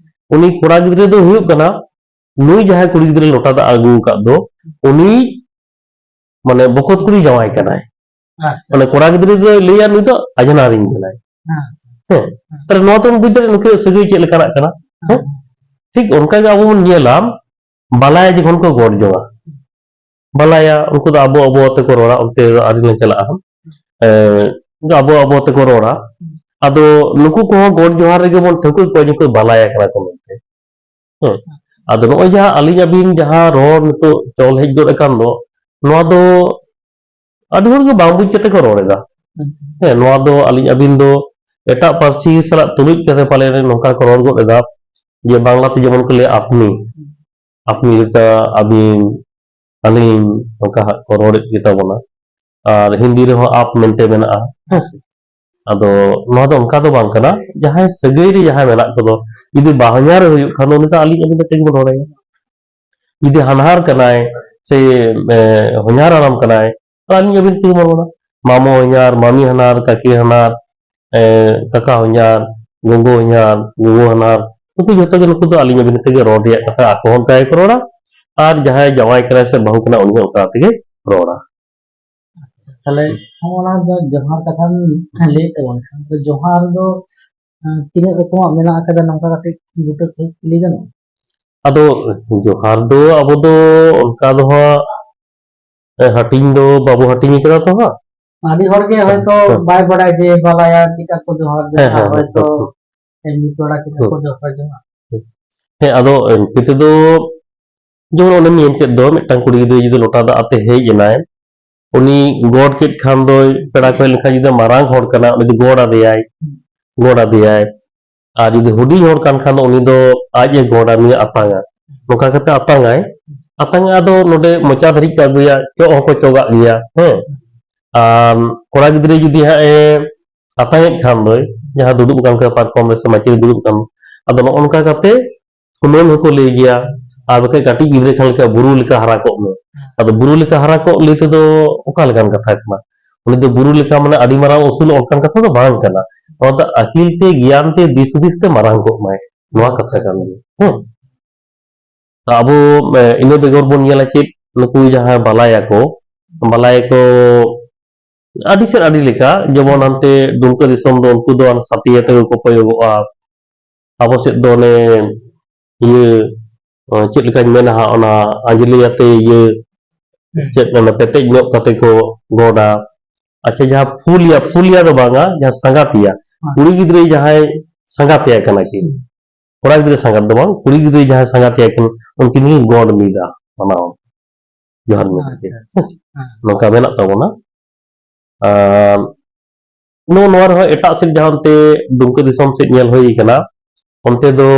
ᱩᱱᱤ ᱠᱚᱲᱟ ᱜᱤᱫᱽᱨᱟᱹ ᱫᱚ ᱦᱩᱭᱩᱜ ᱠᱟᱱᱟ ᱱᱩᱭ ᱡᱟᱦᱟᱸᱭ ᱠᱩᱲᱤ ᱜᱤᱫᱽᱨᱟᱹ ᱞᱚᱴᱟ ᱫᱟᱜ ᱟᱹᱜᱩ ᱟᱠᱟᱫ ᱫᱚ, ᱩᱱᱤ ᱢᱟᱱᱮ ᱵᱚᱠᱚᱛ ᱠᱩᱲᱤ ᱡᱟᱶᱟᱭ ᱠᱟᱱᱟᱭ᱾ ᱟᱪᱪᱷᱟ, ᱢᱟᱱᱮ ᱟᱪᱪᱷᱟ᱾ ᱠᱚᱲᱟ ᱜᱤᱫᱽᱨᱟᱹ ᱫᱚᱭ ᱞᱟᱹᱭᱟ ᱱᱩᱭ ᱫᱚ ᱟᱡᱷᱱᱟᱨᱤᱧ ᱠᱟᱱᱟᱭ᱾ ᱦᱮᱸ, ᱟᱪᱪᱷᱟ᱾ ᱦᱮᱸ᱾ ᱦᱮᱸ᱾ ᱛᱟᱦᱞᱮ ᱱᱚᱣᱟ ᱛᱮᱵᱚᱱ ᱵᱩᱡᱽ ᱫᱟᱲᱮᱭᱟᱜᱼᱟ ᱱᱩᱠᱩᱣᱟᱜ ᱥᱟᱹᱜᱟᱹᱭ ᱪᱮᱫ ᱞᱮᱠᱟᱱᱟᱜ ᱠᱟᱱᱟ᱾ ᱦᱮᱸ᱾ ᱦᱮᱸ? ᱴᱷᱤᱠ ᱚᱱᱠᱟ ᱜᱮ ᱟᱵᱚ ᱵᱚᱱ ᱧᱮᱞᱟ, ᱵᱟᱞᱟᱭᱟ ᱡᱚᱠᱷᱚᱱ ᱠᱚ ᱜᱚᱰ ᱡᱚᱝᱟ᱾ ᱵᱟᱞᱟᱭᱟ, ᱩᱱᱠᱩ ᱫᱚ ᱟᱵᱚ ᱟᱵᱚ ᱛᱮᱠᱚ ᱨᱚᱲᱟ, ᱚᱱᱛᱮ ᱫᱚ ᱟᱹᱣᱨᱤ ᱞᱮ ᱪᱟᱞᱟᱜᱼᱟ᱾ ᱮᱸ, ᱩᱱᱠᱩ ᱟᱵᱚ ᱟᱵᱚ ᱛᱮᱠᱚ ᱨᱚᱲᱟ᱾ ᱟᱫᱚ ᱱᱩᱠᱩ ᱠᱚᱦᱚᱸ ᱜᱚᱰ ᱡᱚᱦᱟᱨ ᱨᱮᱜᱮ ᱵᱚᱱ ᱴᱷᱟᱹᱣᱠᱟᱹ ᱠᱚᱣᱟ ᱡᱮ ᱩᱱᱠᱩ ᱵᱟᱞᱟᱭᱟ ᱠᱟᱱᱟ ᱠᱚ ᱢᱮᱱᱛᱮ᱾ ᱦᱮᱸ᱾ ᱟᱫᱚ ᱱᱚᱜᱼᱚᱭ ᱡᱟᱦᱟᱸ ᱟᱹᱞᱤᱧ ᱟᱹᱵᱤᱱ ᱡᱟᱦᱟᱸ ᱨᱚᱲ ᱱᱤᱛᱚᱜ ᱪᱚᱞ ᱦᱮᱡ ᱜᱚᱫ ᱟᱠᱟᱱ ᱫᱚ, ᱱᱚᱣᱟ ᱫᱚ ᱟᱹᱰᱤ ᱦᱚᱲ ᱜᱮ ᱵᱟᱝ ᱵᱩᱡᱽ ᱠᱟᱛᱮ ᱠᱚ ᱨᱚᱲ ᱮᱫᱟ᱾ ᱦᱮᱸ, ᱱᱚᱣᱟ ᱫᱚ ᱟᱹᱞᱤᱧ ᱟᱹᱵᱤᱱ ᱫᱚ ᱮᱴᱟᱜ ᱯᱟᱹᱨᱥᱤ ᱥᱟᱞᱟᱜ ᱛᱩᱞᱩᱡ ᱠᱟᱛᱮ ᱯᱟᱞᱮ ᱱᱚᱝᱠᱟ ᱠᱚ ᱨᱚᱲ ᱜᱚᱫ ᱮᱫᱟ, ᱡᱮ ᱵᱟᱝᱞᱟ ᱛᱮ ᱡᱮᱢᱚᱱ ᱠᱚ ᱞᱟᱹᱭᱟ ᱟᱯᱱᱤ, ᱟᱯᱱᱤ ᱞᱮᱠᱟ ᱟᱹᱵᱤᱱ, ᱟᱹᱞᱤᱧ, ᱱᱚᱝᱠᱟ ᱦᱟᱸᱜ ᱠᱚ ᱨᱚᱲᱮᱫ ᱜᱮᱛᱟ ᱵᱚᱱᱟ᱾ ᱟᱨ ᱦᱤᱱᱫᱤ ᱨᱮᱦᱚᱸ ᱟᱯ ᱢᱮᱱᱛᱮ ᱢᱮᱱᱟᱜᱼᱟ, ᱦᱮᱸ ᱥᱮ? ᱟᱫᱚ ᱱᱚᱣᱟ ᱫᱚ ᱚᱱᱠᱟ ᱫᱚ ᱵᱟᱝ ᱠᱟᱱᱟ, ᱡᱟᱦᱟᱸᱭ ᱥᱟᱹᱜᱟᱹᱭ ᱨᱮ ᱡᱟᱦᱟᱸᱭ ᱢᱮᱱᱟᱜ ᱠᱚᱫᱚ, ᱡᱩᱫᱤ ᱵᱟᱦᱧᱟᱨ ᱮ ᱦᱩᱭᱩᱜ ᱠᱷᱟᱱ ᱫᱚ ᱩᱱᱤ ᱫᱚ ᱟᱹᱞᱤᱧ ᱟᱹᱞᱤᱧ ᱫᱚ ᱪᱮᱫ ᱜᱮᱵᱚᱱ ᱨᱚᱲ ᱟᱭᱟ᱾ ᱡᱩᱫᱤ ᱦᱟᱱᱦᱟᱨ ᱠᱟᱱᱟᱭ ᱥᱮ, ᱮ, ᱦᱚᱧᱦᱟᱨ ᱦᱟᱲᱟᱢ ᱠᱟᱱᱟᱭ, ᱛᱚ ᱟᱹᱞᱤᱧ ᱟᱹᱵᱤᱱ ᱛᱮᱜᱮ ᱵᱚᱱ ᱨᱚᱲᱟ᱾ ᱢᱟᱢᱚ ᱦᱚᱧᱦᱟᱨ, ᱢᱟᱢᱤ ᱦᱟᱱᱦᱟᱨ, ᱠᱟᱠᱤ ᱦᱟᱱᱦᱟᱨ, ᱮ, ᱠᱟᱠᱟ ᱦᱚᱧᱦᱟᱨ, ᱜᱚᱜᱚ ᱦᱚᱧᱦᱟᱨ, ᱜᱚᱜᱚ ᱦᱟᱱᱦᱟᱨ, ᱱᱩᱠᱩ ᱡᱚᱛᱚ ᱜᱮ, ᱱᱩᱠᱩ ᱫᱚ ᱟᱹᱞᱤᱧ ᱟᱹᱵᱤᱱ ᱛᱮᱜᱮ ᱨᱚᱲ ᱨᱮᱭᱟᱜ ᱠᱟᱛᱷᱟ, ᱟᱠᱚ ᱦᱚᱸ ᱚᱱᱠᱟ ᱜᱮᱠᱚ ᱨᱚᱲᱟ᱾ ᱟᱨ ᱡᱟᱦᱟᱸᱭ ᱡᱟᱶᱟᱭ ᱠᱟᱱᱟᱭ ᱥᱮ ᱵᱟᱹᱦᱩ ᱠᱟᱱᱟᱭ, ᱩᱱᱤ ᱦᱚᱸ ᱚᱱᱠᱟ ᱛᱮᱜᱮ ᱨᱚᱲᱟ᱾ ᱟᱪᱪᱷᱟ, ᱛᱟᱦᱞᱮ ᱦᱚᱸᱜᱼᱚ ᱱᱟ ᱡᱟᱦᱟᱸ ᱡᱚᱦᱟᱨ ᱠᱟᱛᱷᱟᱢ ᱞᱟᱹᱭᱮᱫ ᱛᱟᱵᱚᱱ ᱠᱷᱟᱱ, ᱛᱚ ᱡᱚᱦᱟᱨ ᱫᱚ ᱛᱤᱱᱟᱹᱜ ᱨᱚᱠᱚᱢᱟᱜ ᱢᱮᱱᱟᱜ ᱟᱠᱟᱫᱟ, ᱱᱚᱝᱠᱟ ᱠᱟᱹᱴᱤᱡ ᱵᱩᱴᱟᱹ ᱥᱟᱺᱦᱤᱡ ᱠᱩᱞᱤ ᱜᱟᱱᱚᱜᱼᱟ? ᱟᱫᱚ ᱡᱚᱦᱟᱨ ᱫᱚ ᱟᱵᱚ ᱫᱚ ᱚᱱᱠᱟ ᱫᱚ ᱦᱟᱸᱜ, ᱮ, ᱦᱟᱹᱴᱤᱧ ᱫᱚ ᱵᱟᱵᱚ ᱦᱟᱹᱴᱤᱧ ᱠᱟᱫᱟ ᱛᱚ ᱦᱟᱸᱜ᱾ ᱟᱹᱰᱤ ᱦᱚᱲ ᱜᱮ ᱦᱚᱭᱛᱚ ᱦᱮᱸ᱾ ᱵᱟᱭ ᱵᱟᱲᱟᱭᱟ ᱡᱮ ᱵᱟᱞᱟᱭᱟ ᱪᱮᱫᱠᱟ ᱠᱚ ᱡᱚᱦᱟᱨ ᱦᱮᱸ, ᱡᱚᱦᱟᱨ, ᱦᱮᱸ, ᱦᱮᱸ, ᱦᱚᱭᱛᱚ ᱦᱮᱸ᱾ ᱮᱢᱱᱤ ᱯᱮᱲᱟ ᱪᱮᱫᱠᱟ ᱦᱮᱸ᱾ ᱠᱚ ᱡᱚᱦᱟᱨ ᱡᱚᱦᱟᱨ᱾ ᱦᱮᱸ, ᱟᱫᱚ ᱮᱱᱛᱮ ᱛᱮᱫᱚ ᱡᱮᱢᱚᱱ ᱚᱱᱮᱢ ᱧᱮᱞ ᱠᱮᱫ ᱫᱚ, ᱢᱤᱫᱴᱟᱝ ᱠᱩᱲᱤ ᱜᱤᱫᱽᱨᱟᱹ ᱡᱩᱫᱤ ᱞᱚᱴᱟ ᱫᱟᱜ ᱟᱛᱮ ᱦᱮᱡ ᱮᱱᱟᱭ, ᱩᱱᱤ ᱜᱚᱰ ᱠᱮᱫ ᱠᱷᱟᱱ ᱫᱚᱭ, ᱯᱮᱲᱟ ᱠᱚ ᱦᱮᱡ ᱞᱮᱱᱠᱷᱟᱱ ᱡᱩᱫᱤ ᱢᱟᱨᱟᱝ ᱦᱚᱲ ᱠᱟᱱᱟ, ᱩᱱᱤ ᱫᱚ ᱜᱚᱰ ᱟᱫᱮᱭᱟᱭ, ᱜᱚᱰ ᱟᱫᱮᱭᱟᱭ᱾ ᱟᱨ ᱡᱩᱫᱤ ᱦᱩᱰᱤᱧ ᱦᱚᱲ ᱠᱟᱱ ᱠᱷᱟᱱ ᱫᱚ ᱩᱱᱤ ᱫᱚ ᱟᱡ ᱮ ᱜᱚᱰᱟ, ᱱᱩᱭᱮ ᱟᱛᱟᱝᱟ᱾ ᱱᱚᱝᱠᱟ ᱠᱟᱛᱮ ᱟᱛᱟᱝᱟᱭ, ᱟᱛᱟᱝᱟ, ᱟᱫᱚ ᱱᱚᱰᱮ ᱢᱚᱪᱟ ᱫᱷᱟᱹᱨᱤᱡ ᱠᱚ ᱟᱹᱜᱩᱭᱟ, ᱪᱚᱜ ᱦᱚᱸᱠᱚ ᱪᱚᱜᱟᱜ ᱜᱮᱭᱟ, ᱦᱮᱸ᱾ ᱟᱨ ᱠᱚᱲᱟ ᱜᱤᱫᱽᱨᱟᱹ ᱡᱩᱫᱤ ᱦᱟᱸᱜ ᱮ ᱟᱛᱟᱝᱮᱫ ᱠᱷᱟᱱ ᱫᱚᱭ, ᱡᱟᱦᱟᱸ ᱫᱩᱲᱩᱵ ᱟᱠᱟᱱ ᱠᱷᱟᱱ ᱯᱟᱨᱠᱚᱢ ᱨᱮ ᱥᱮ ᱢᱟᱹᱪᱤ ᱨᱮ ᱫᱩᱲᱩᱵ ᱟᱠᱟᱱ, ᱟᱫᱚ ᱱᱚᱜᱼᱚ ᱱᱚᱝᱠᱟ ᱠᱟᱛᱮ ᱠᱩᱢᱟᱹᱝ ᱦᱚᱸᱠᱚ ᱞᱟᱹᱭ ᱜᱮᱭᱟ, ᱟᱨ ᱵᱟᱠᱷᱟᱡ ᱠᱟᱹᱴᱤᱡ ᱜᱤᱫᱽᱨᱟᱹ ᱠᱷᱟᱱ ᱞᱮᱠᱟ ᱵᱩᱨᱩ ᱞᱮᱠᱟ ᱦᱟᱨᱟ ᱠᱚᱜ ᱢᱮ᱾ ᱟᱫᱚ ᱵᱩᱨᱩ ᱞᱮᱠᱟ ᱦᱟᱨᱟ ᱠᱚᱜ ᱞᱟᱹᱭ ᱛᱮᱫᱚ ᱚᱠᱟ ᱞᱮᱠᱟᱱ ᱠᱟᱛᱷᱟ ᱠᱟᱱᱟ? ᱩᱱᱤ ᱫᱚ ᱵᱩᱨᱩ ᱞᱮᱠᱟ ᱢᱟᱱᱮ ᱟᱹᱰᱤ ᱢᱟᱨᱟᱝ ᱩᱥᱩᱞ ᱚᱱᱠᱟᱱ ᱠᱟᱛᱷᱟ ᱫᱚ ᱵᱟᱝ ᱠᱟᱱᱟ᱾ ᱱᱚᱣᱟ ᱫᱚ ᱟᱹᱠᱤᱞ ᱛᱮ, ᱜᱮᱭᱟᱱ ᱛᱮ, ᱫᱤᱥ ᱦᱩᱫᱤᱥ ᱛᱮ ᱢᱟᱨᱟᱝ ᱠᱚᱜ ᱢᱟᱭ, ᱱᱚᱣᱟ ᱠᱟᱛᱷᱟ ᱠᱟᱱ ᱜᱮᱭᱟ᱾ ᱦᱮᱸ᱾ ᱟᱵᱚ, ᱮ, ᱤᱱᱟᱹ ᱵᱮᱜᱚᱨ ᱵᱚᱱ ᱧᱮᱞᱟ ᱪᱮᱫ, ᱱᱩᱠᱩ ᱡᱟᱦᱟᱸ ᱵᱟᱞᱟᱭᱟ ᱠᱚ, ᱵᱟᱞᱟᱭᱟ ᱠᱚ ᱟᱹᱰᱤ ᱥᱮᱫ ᱟᱹᱰᱤ ᱞᱮᱠᱟ, ᱡᱮᱢᱚᱱ ᱦᱟᱱᱛᱮ ᱰᱩᱢᱠᱟᱹ ᱫᱤᱥᱚᱢ ᱫᱚ ᱩᱱᱠᱩ ᱫᱚ ᱚᱱᱟ ᱥᱟᱛᱮ ᱟᱛᱮ ᱠᱚ ᱠᱚᱭᱚᱜᱚᱜᱼᱟ᱾ ᱟᱵᱚ ᱥᱮᱫ ᱫᱚ ᱚᱱᱮ ᱤᱭᱟᱹ, ᱮ, ᱪᱮᱫ ᱞᱮᱠᱟᱧ ᱢᱮᱱᱟ ᱦᱟᱸᱜ, ᱚᱱᱟ ᱟᱸᱡᱽᱞᱮ ᱟᱛᱮ ᱤᱭᱟᱹ, ᱦᱩᱸ᱾ ᱪᱮᱫ ᱚᱱᱟ ᱯᱮᱴᱮᱡ ᱧᱚᱜ ᱠᱟᱛᱮ ᱠᱚ ᱜᱚᱰᱟ᱾ ᱟᱪᱪᱷᱟ, ᱡᱟᱦᱟᱸ ᱯᱷᱩᱞᱤᱭᱟ, ᱯᱷᱩᱞᱤᱭᱟ ᱫᱚ ᱵᱟᱝᱟ, ᱡᱟᱦᱟᱸ ᱥᱟᱸᱜᱟᱛᱤᱭᱟ᱾ ᱦᱮᱸ᱾ ᱠᱩᱲᱤ ᱜᱤᱫᱽᱨᱟᱹ ᱡᱟᱦᱟᱸᱭ ᱥᱟᱸᱜᱟᱛᱤᱭᱟ ᱠᱟᱱᱟ ᱠᱤᱱ, ᱦᱩᱸ᱾ ᱠᱚᱲᱟ ᱜᱤᱫᱽᱨᱟᱹ ᱥᱟᱸᱜᱟᱛ ᱫᱚ ᱵᱟᱝ, ᱠᱩᱲᱤ ᱜᱤᱫᱽᱨᱟᱹ ᱡᱟᱦᱟᱸᱭ ᱥᱟᱸᱜᱟᱛᱤᱭᱟ ᱠᱤᱱ, ᱩᱱᱠᱤᱱ ᱜᱮ ᱜᱚᱰ ᱢᱤᱫᱟ, ᱢᱟᱱᱟᱣ ᱡᱚᱦᱟᱨ ᱢᱤᱫ ᱟᱪᱪᱷᱟ, ᱠᱤᱱ᱾ ᱟᱪᱪᱷᱟ᱾ ᱦᱮᱸ᱾ ᱱᱚᱝᱠᱟ ᱢᱮᱱᱟᱜ ᱛᱟᱵᱚᱱᱟ᱾ ᱟᱨ ᱱᱚᱜᱼᱚ ᱱᱚᱣᱟ ᱨᱮᱦᱚᱸ ᱮᱴᱟᱜ ᱥᱮᱫ ᱡᱟᱦᱟᱸ ᱚᱱᱛᱮ ᱫᱩᱢᱠᱟᱹ ᱫᱤᱥᱚᱢ ᱥᱮᱫ ᱧᱮᱞ ᱦᱩᱭ ᱠᱟᱱᱟ, ᱚᱱᱛᱮ ᱫᱚ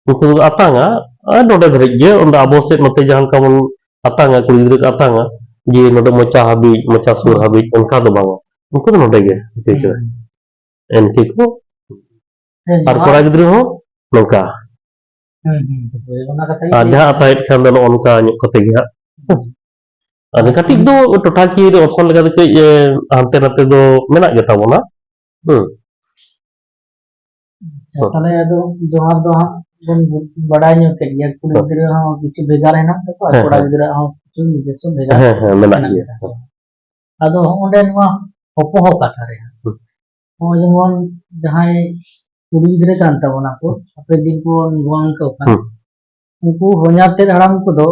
ᱩᱱᱠᱩ ᱫᱚ ᱟᱛᱟᱝᱟ, ᱟᱨ ᱱᱚᱰᱮ ᱫᱷᱟᱹᱨᱤᱡ ᱜᱮ, ᱚᱸᱰᱮ ᱟᱵᱚ ᱥᱮᱫ ᱱᱚᱛᱮ ᱡᱟᱦᱟᱸ ᱞᱮᱠᱟ ᱵᱚᱱ ᱟᱛᱟᱝᱟ, ᱠᱩᱲᱤ ᱜᱤᱫᱽᱨᱟᱹ ᱠᱚ ᱟᱛᱟᱝᱟ, ᱡᱮ ᱱᱚᱰᱮ ᱢᱚᱪᱟ ᱦᱟᱹᱵᱤᱡ, ᱢᱚᱪᱟ ᱥᱩᱨ ᱦᱩᱸ᱾ ᱦᱟᱹᱵᱤᱡ, ᱚᱱᱠᱟ ᱫᱚ ᱵᱟᱝᱟ᱾ ᱩᱱᱠᱩ ᱫᱚ ᱱᱚᱰᱮ ᱜᱮ, ᱴᱷᱤᱠ ᱜᱮᱭᱟ᱾ ᱦᱩᱸ᱾ ᱮᱱᱠᱷᱮ ᱠᱚ ᱦᱮᱸ, ᱟᱨ ᱡᱟᱦᱟᱸ ᱠᱚᱲᱟ ᱜᱤᱫᱽᱨᱟᱹ ᱦᱚᱸ ᱱᱚᱝᱠᱟ᱾ ᱦᱩᱸ, ᱦᱩᱸ, ᱦᱳᱭ, ᱚᱱᱟ ᱠᱟᱛᱷᱟ ᱜᱤᱧ ᱟᱨ ᱞᱟᱹᱭ ᱡᱟᱦᱟᱸ ᱮᱫᱟ᱾ ᱟᱛᱟᱭᱮᱫ ᱠᱷᱟᱱ ᱫᱚ ᱱᱚᱜᱼᱚ ᱱᱚᱝᱠᱟ ᱧᱚᱜ ᱠᱟᱛᱮ ᱜᱮ ᱦᱟᱸᱜ᱾ ᱦᱩᱸ᱾ ᱟᱫᱚ ᱟᱨ ᱠᱟᱹᱴᱤᱡ ᱫᱚ ᱴᱚᱴᱷᱟᱠᱤᱭᱟᱹ ᱨᱮ ᱚᱯᱥᱚᱱ ᱞᱮᱠᱟᱛᱮ ᱠᱟᱹᱡ, ᱮ, ᱦᱟᱱᱛᱮ ᱱᱟᱛᱮ ᱫᱚ ᱢᱮᱱᱟᱜ ᱜᱮ ᱛᱟᱵᱚᱱᱟ᱾ ᱦᱩᱸ᱾ ᱟᱪᱪᱷᱟ, ᱦᱩᱸ᱾ ᱛᱟᱦᱞᱮ ᱟᱫᱚ ᱡᱚᱦᱟᱨ ᱫᱚ ᱦᱟᱸᱜ ᱵᱚᱱ ᱵᱟᱰᱟᱭ ᱧᱚᱜ ᱠᱮᱫ ᱜᱮᱭᱟ, ᱠᱩᱲᱤ ᱦᱩᱸ᱾ ᱜᱤᱫᱽᱨᱟᱹ ᱦᱚᱸ ᱠᱤᱪᱷᱩ ᱵᱷᱮᱜᱟᱨ ᱦᱮᱱᱟᱜ ᱛᱟᱠᱚᱣᱟ, ᱦᱮᱸ, ᱠᱚᱲᱟ ᱦᱮᱸ᱾ ᱜᱤᱫᱽᱨᱟᱹ ᱦᱚᱸ ᱠᱤᱪᱷᱩ ᱱᱤᱡᱚᱥᱥᱚ ᱵᱷᱮᱜᱟᱨ ᱦᱮᱸ, ᱦᱮᱸ, ᱢᱮᱱᱟᱜ ᱢᱮᱱᱟᱜ ᱜᱮᱭᱟ᱾ ᱛᱟᱠᱚᱣᱟ᱾ ᱟᱫᱚ ᱦᱚᱸᱜᱼᱚᱸᱰᱮ ᱱᱚᱣᱟ ᱦᱚᱯᱚᱦᱚ ᱠᱟᱛᱷᱟ ᱨᱮ ᱦᱟᱸᱜ, ᱦᱩᱸ᱾ ᱱᱚᱜᱼᱚᱭ ᱡᱮᱢᱚᱱ ᱡᱟᱦᱟᱸᱭ ᱠᱩᱲᱤ ᱜᱤᱫᱽᱨᱟᱹ ᱠᱟᱱ ᱛᱟᱵᱚᱱᱟ ᱠᱚ, ᱦᱟᱯᱮᱱ ᱫᱤᱱ ᱠᱚ ᱜᱚᱝ ᱠᱚ ᱠᱷᱟᱱ, ᱦᱩᱸ᱾ ᱩᱱᱠᱩ ᱦᱚᱧᱦᱟᱨ ᱛᱮᱫ ᱦᱟᱲᱟᱢ ᱠᱚᱫᱚ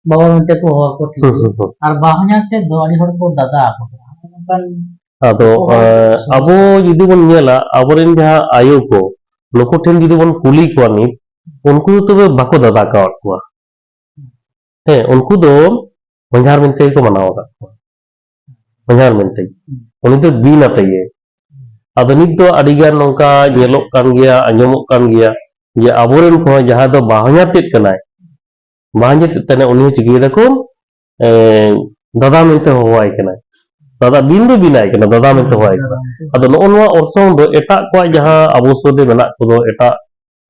ᱵᱟᱵᱟ ᱢᱮᱱᱛᱮ ᱠᱚ ᱦᱚᱦᱚ ᱟᱠᱚ ᱴᱷᱤᱠ ᱦᱩᱸ, ᱜᱮᱭᱟ᱾ ᱦᱩᱸ, ᱦᱩᱸ᱾ ᱟᱨ ᱵᱟ ᱦᱚᱧᱦᱟᱨ ᱛᱮᱫ ᱫᱚ ᱟᱹᱰᱤ ᱦᱚᱲ ᱠᱚ ᱫᱟᱫᱟ ᱟᱠᱚ ᱠᱟᱱᱟ᱾ ᱱᱚᱝᱠᱟᱱ ᱟᱫᱚ, ᱠᱚ ᱦᱚᱲ ᱮᱸ, ᱥᱚᱢᱚᱥᱥᱟ᱾ ᱟᱵᱚ ᱡᱩᱫᱤ ᱵᱚᱱ ᱧᱮᱞᱟ, ᱟᱵᱚᱨᱮᱱ ᱡᱟᱦᱟᱸ ᱟᱭᱳ ᱠᱚ, ᱱᱩᱠᱩ ᱴᱷᱮᱱ ᱡᱩᱫᱤ ᱵᱚᱱ ᱠᱩᱞᱤ ᱠᱚᱣᱟ ᱱᱤᱛ, ᱩᱱᱠᱩ ᱫᱚ ᱛᱚᱵᱮ ᱵᱟᱠᱚ ᱫᱟᱫᱟ ᱟᱠᱟᱣᱟᱫ ᱠᱚᱣᱟ᱾ ᱦᱮᱸ, ᱩᱱᱠᱩ ᱫᱚ ᱦᱚᱧᱦᱟᱨ ᱢᱮᱱᱛᱮ ᱜᱮᱠᱚ ᱢᱟᱱᱟᱣ ᱟᱠᱟᱫ ᱠᱚᱣᱟ᱾ ᱦᱚᱧᱦᱟᱨ ᱢᱮᱱᱛᱮ᱾ ᱦᱩᱸ᱾ ᱩᱱᱤ ᱫᱚ ᱵᱤᱱ ᱟᱛᱮ ᱜᱮ᱾ ᱟᱫᱚ ᱱᱤᱛ ᱫᱚ ᱟᱹᱰᱤ ᱜᱟᱱ ᱱᱚᱝᱠᱟ ᱧᱮᱞᱚᱜ ᱠᱟᱱ ᱜᱮᱭᱟ, ᱟᱸᱡᱚᱢᱚᱜ ᱠᱟᱱ ᱜᱮᱭᱟ, ᱡᱮ ᱟᱵᱚᱨᱮᱱ ᱠᱚᱦᱚᱸ ᱡᱟᱦᱟᱸᱭ ᱫᱚ ᱵᱟᱦᱚᱧᱦᱟᱨ ᱛᱮᱫ ᱠᱟᱱᱟᱭ, ᱵᱟᱦᱚᱧᱦᱟᱨ ᱛᱮᱫ ᱠᱟᱱᱟᱭ, ᱩᱱᱤ ᱦᱚᱸ ᱪᱤᱠᱟᱹᱭ ᱫᱟᱠᱚ, ᱮᱸ, ᱫᱟᱫᱟ ᱢᱮᱱᱛᱮ ᱦᱚᱦᱚᱣᱟᱭ ᱠᱟᱱᱟᱭ᱾ ᱫᱟᱫᱟ ᱵᱤᱱ ᱫᱚ ᱵᱤᱱᱟᱭ ᱠᱟᱱᱟ, ᱫᱟᱫᱟ ᱢᱮᱱᱛᱮ ᱦᱚᱦᱚᱣᱟᱭ ᱠᱟᱱᱟ᱾ ᱟᱫᱚ ᱱᱚᱜᱼᱚ ᱱᱚᱣᱟ ᱚᱨᱥᱚᱝ ᱫᱚ ᱮᱴᱟᱜ ᱠᱚᱣᱟᱜ ᱡᱟᱦᱟᱸ ᱟᱵᱚ ᱥᱩᱨ ᱨᱮ ᱢᱮᱱᱟᱜ ᱠᱚᱫᱚ, ᱮᱴᱟᱜ